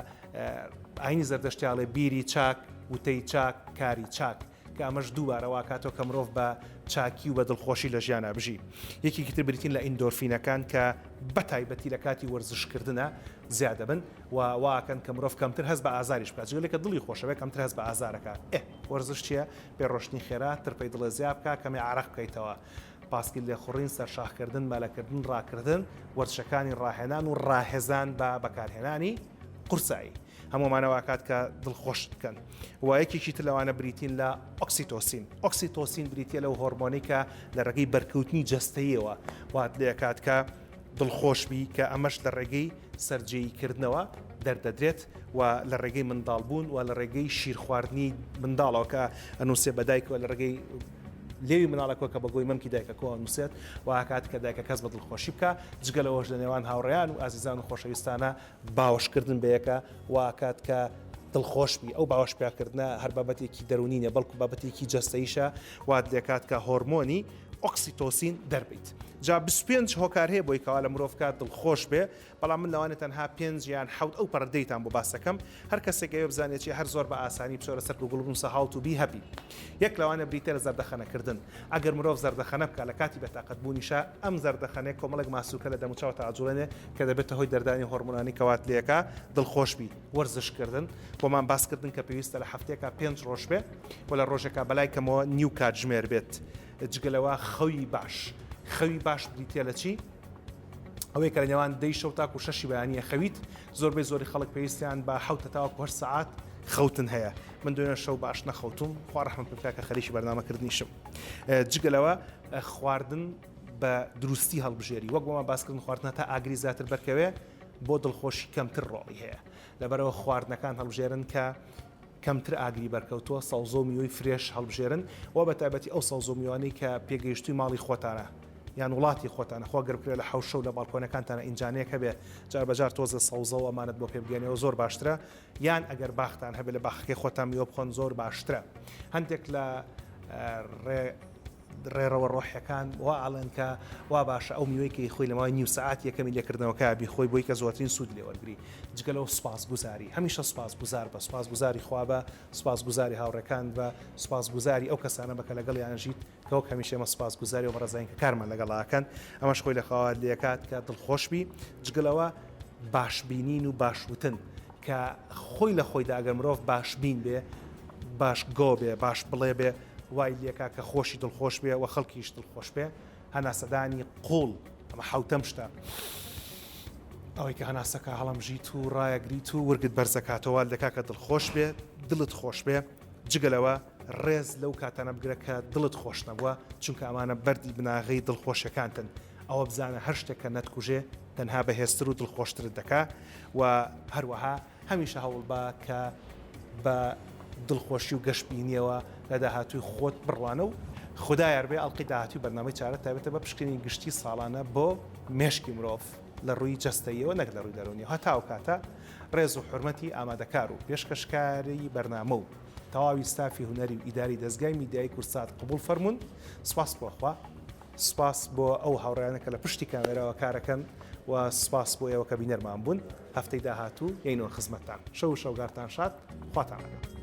ئاینی زەردەشتیاڵێ بیری چاک وتەی چاک کاری چاک کە ئەمەش دووبارە واکاتەوە کە مرۆڤ بە چاکی و بە دڵخۆشی لە ژیانە بژی یەکێکی تر بریتین لە ئیندۆرفینەکان کە بە تایبەتی لە کاتی وەرزشکردنە زیاد دەبن و واکەن کە مرۆڤ کەمتر هەست بە ئازاریش بکات جگە لەکە دڵی خۆشەوێ کەمتر هەست بە ئازارەکە ئێ وەرزش چیە؟ پێ ڕۆشتنی خێرا، ترپەی دڵێ زیا بکا، کەمێ عارەق بکەیتەوە. پاسکیل لێخوڕین، سەرشاخکردن، مەلەکردن، ڕاکردن، وەرزشەکانی ڕاهێنان و ڕاهێزان بە بەکارهێنانی قورسایی. هەموو ئەمانە واکات کە دڵخۆشت بکەن. و یەکێکی تر لەوانە بریتین لە ئۆکسیتۆسین. ئۆکسیتۆسین بریتیە لەو هۆرمۆنەی کە لە ڕێگەی بەرکەوتنی جەستەییەوە وات لێکات کە دڵخۆش بی کە ئەمەش لە ڕێگەی سەرجێیی کردنەوە دەردەدرێت و لە ڕێگەی منداڵبوون و لە ڕێگەی شیرخواردنی منداڵەوە کە ئەنووسێ بە دایکەوە لە ڕێگەی لێوی مناڵەکەوە کە بە گۆی مەمکی دایکەکەوە ئەنووسێت و ئاکات کە دایکە کەس بە دڵخۆشی بکە جگە لەوەش لە نێوان هاوڕێیان و ئازیزان و خۆشەویستانە باوەشکردن بەیەکە و ئاکات کە دڵخۆش بی ئەو باوەش پیاکردنە هەر بابەتێکی دەرونی نیە بەڵکو بابەتێکی جەستەیشە وات لێکات کە هۆرمۆنی ئۆکسیتۆسین دەربیت. جا 25 هۆکار هەیە بۆی کەوا لە مرۆڤ کات دڵخۆش بێ بەڵام من لەوانێ تەنها پێنج یان حەوت ئەو پەڕدەیتان بۆ باسەکەم هەر کەسێک ئەوێ بزانێت چیە هەر زۆر بە ئاسانی بچۆرە سەر گوگڵ بنووسە how to be happy یەک لەوانە بریتیە لە زەردەخەنەکردن ئەگەر مرۆڤ زەردەخەنە بکا لە کاتی بێتاقەت بوونیشا ئەم زەردەخەنەیە کۆمەڵێک ماسولکە لە دەموچاوتا ئەجوڵێنێ کە دەبێتە هۆی دەردانی هۆرمۆنانی کە وات لێکا دڵخۆش بی وەرزش کردن بۆمان باس کردن کە پێویستە لە هەفتەیەکا پێنج ڕۆژ بێ و لە ڕۆژێکا بەلای کەمەوە نیو کاتژمێر بێت جگە لەوە خەوی باش خەوی باش بریتە لە چی؟ ئەوەی کە لە نێوان دەی شەو تاکو شەشی بەیانیە خەویت زۆربەی زۆری خەڵک پێویستیان بە حەوت تاوەکو هەشت سەعات خەوتن هەیە من دوێنێ شەو باش نەخەوتوم خوا ڕەحمم پێ بکا کە خەریکی بەرنامەکردنیشم جگە لەوە خواردن بە دروستی هەڵبژێری وەک بۆمان باسکردن خواردن تا ئاگری زیاتر بەرکەوێ بۆ دڵخۆشی کەمتر ڕۆڵی هەیە لەبەرەوە خواردنەکان هەڵبژێرن کە کەمتر ئاگری بەرکەوتووە، سەوزە و میوەی fresh هەڵبژێرن و بە تایبەتی ئەو سەوزە و میوانەی کە پێگەیشتووی ماڵی خۆتانە یان وڵاتی خۆتانە، خۆ گەر بکرێ لە حەوشە و لە باڵکۆنەکانتانە ئینجانەیەک هەبێ جار بە جار تۆزێ سەوزە و ئەمانەت بۆ پێ بگەنێەوە زۆر باشترە، یان ئەگەر باختان هەبێ لە باخەکەی خۆتان میوە بخۆن زۆر باشترە. هەندێک لە ڕێ ڕێڕەوە ڕۆحیەکان وا ئەڵێن کە وا باشە ئەو میوەی کە خۆی لە ماوەی نیو سەعات یەکەمی لێکردنەوەکە بیخۆی بۆی کە زۆرترین سوود لێ وەرگری جگە لەوە سوپاسگوزاری هەمیشە سوپاسگوزار بە سوپاسگوزاری خوا بە سوپاسگوزاری هاوڕێکان بە سوپاسگوزاری ئەو کەسانە بە کە لەگەڵیان ژیت کە وەک هەمیشە ئێمە سوپاسگوزاری و بەڕێزانین کە کارمان لەگەڵ ئەکەن ئەمەش خۆی لە خوا لێکات کە دڵخۆش بی جگە لەوە باش بینین و باش وتن کە خۆی لە خۆیدا ئەگەر مرۆڤ باش بین بێ باش گۆ بێ باش بڵێ بێ وای لێکا کە خۆشی دڵخۆش بێ و خەڵکیش دڵخۆش بێ هەناسەدانی قوڵ ئەمە حوتەم شتە ئەوەی کە هەناسەکە هەڵەمژیت و ڕایەگریت و ورگت بەرزەکاتەوە دەکا کە دڵخۆش بێ دڵت خۆش بێ جگە لەوە ڕێز لەو کاتانە بگرە کە دڵت خۆش نەبووە چونکە ئەمانە بەردی بناغەی دڵخۆشەکانتن ئەوە بزانە هەر شتێک کە نەتکوژێ تەنها بەهێزتر و دڵخۆشترت دەکا و هەروەها هەمیشە هەوڵبە کە بە دڵخۆشی و گەشبینیەوە لە داهاتووی خۆت بڕوانە و خودا یاربێ ئەڵقەی داهاتووی بەرنامەی چارە تایبەتە بە پشکنینی گشتی ساڵانە بۆ مێشکی مرۆڤ لە ڕووی جەستەییەوە نەک لە ڕووی دەروونیەوە هەتا ئەو کاتە ڕێز و حورمەتی ئامادەکار و پێشکەشکاری بەرنامە و. تەواوی ستافی هونەری و ئیداری دەزگای میدیایی کوردسات قبوڵ فەرموون. سپاس بۆ خوا. سپاس بۆ ئەو هاوڕێیانە کە لە پشتی کامێراوە کارەکەن و سپاس بۆ ئێوە کە بینەرمان بوون. هەفتەی داهاتوو یەینەوە خزمەتتان. شەو و شەوگارتان شاد. خواتان لەگەڵ.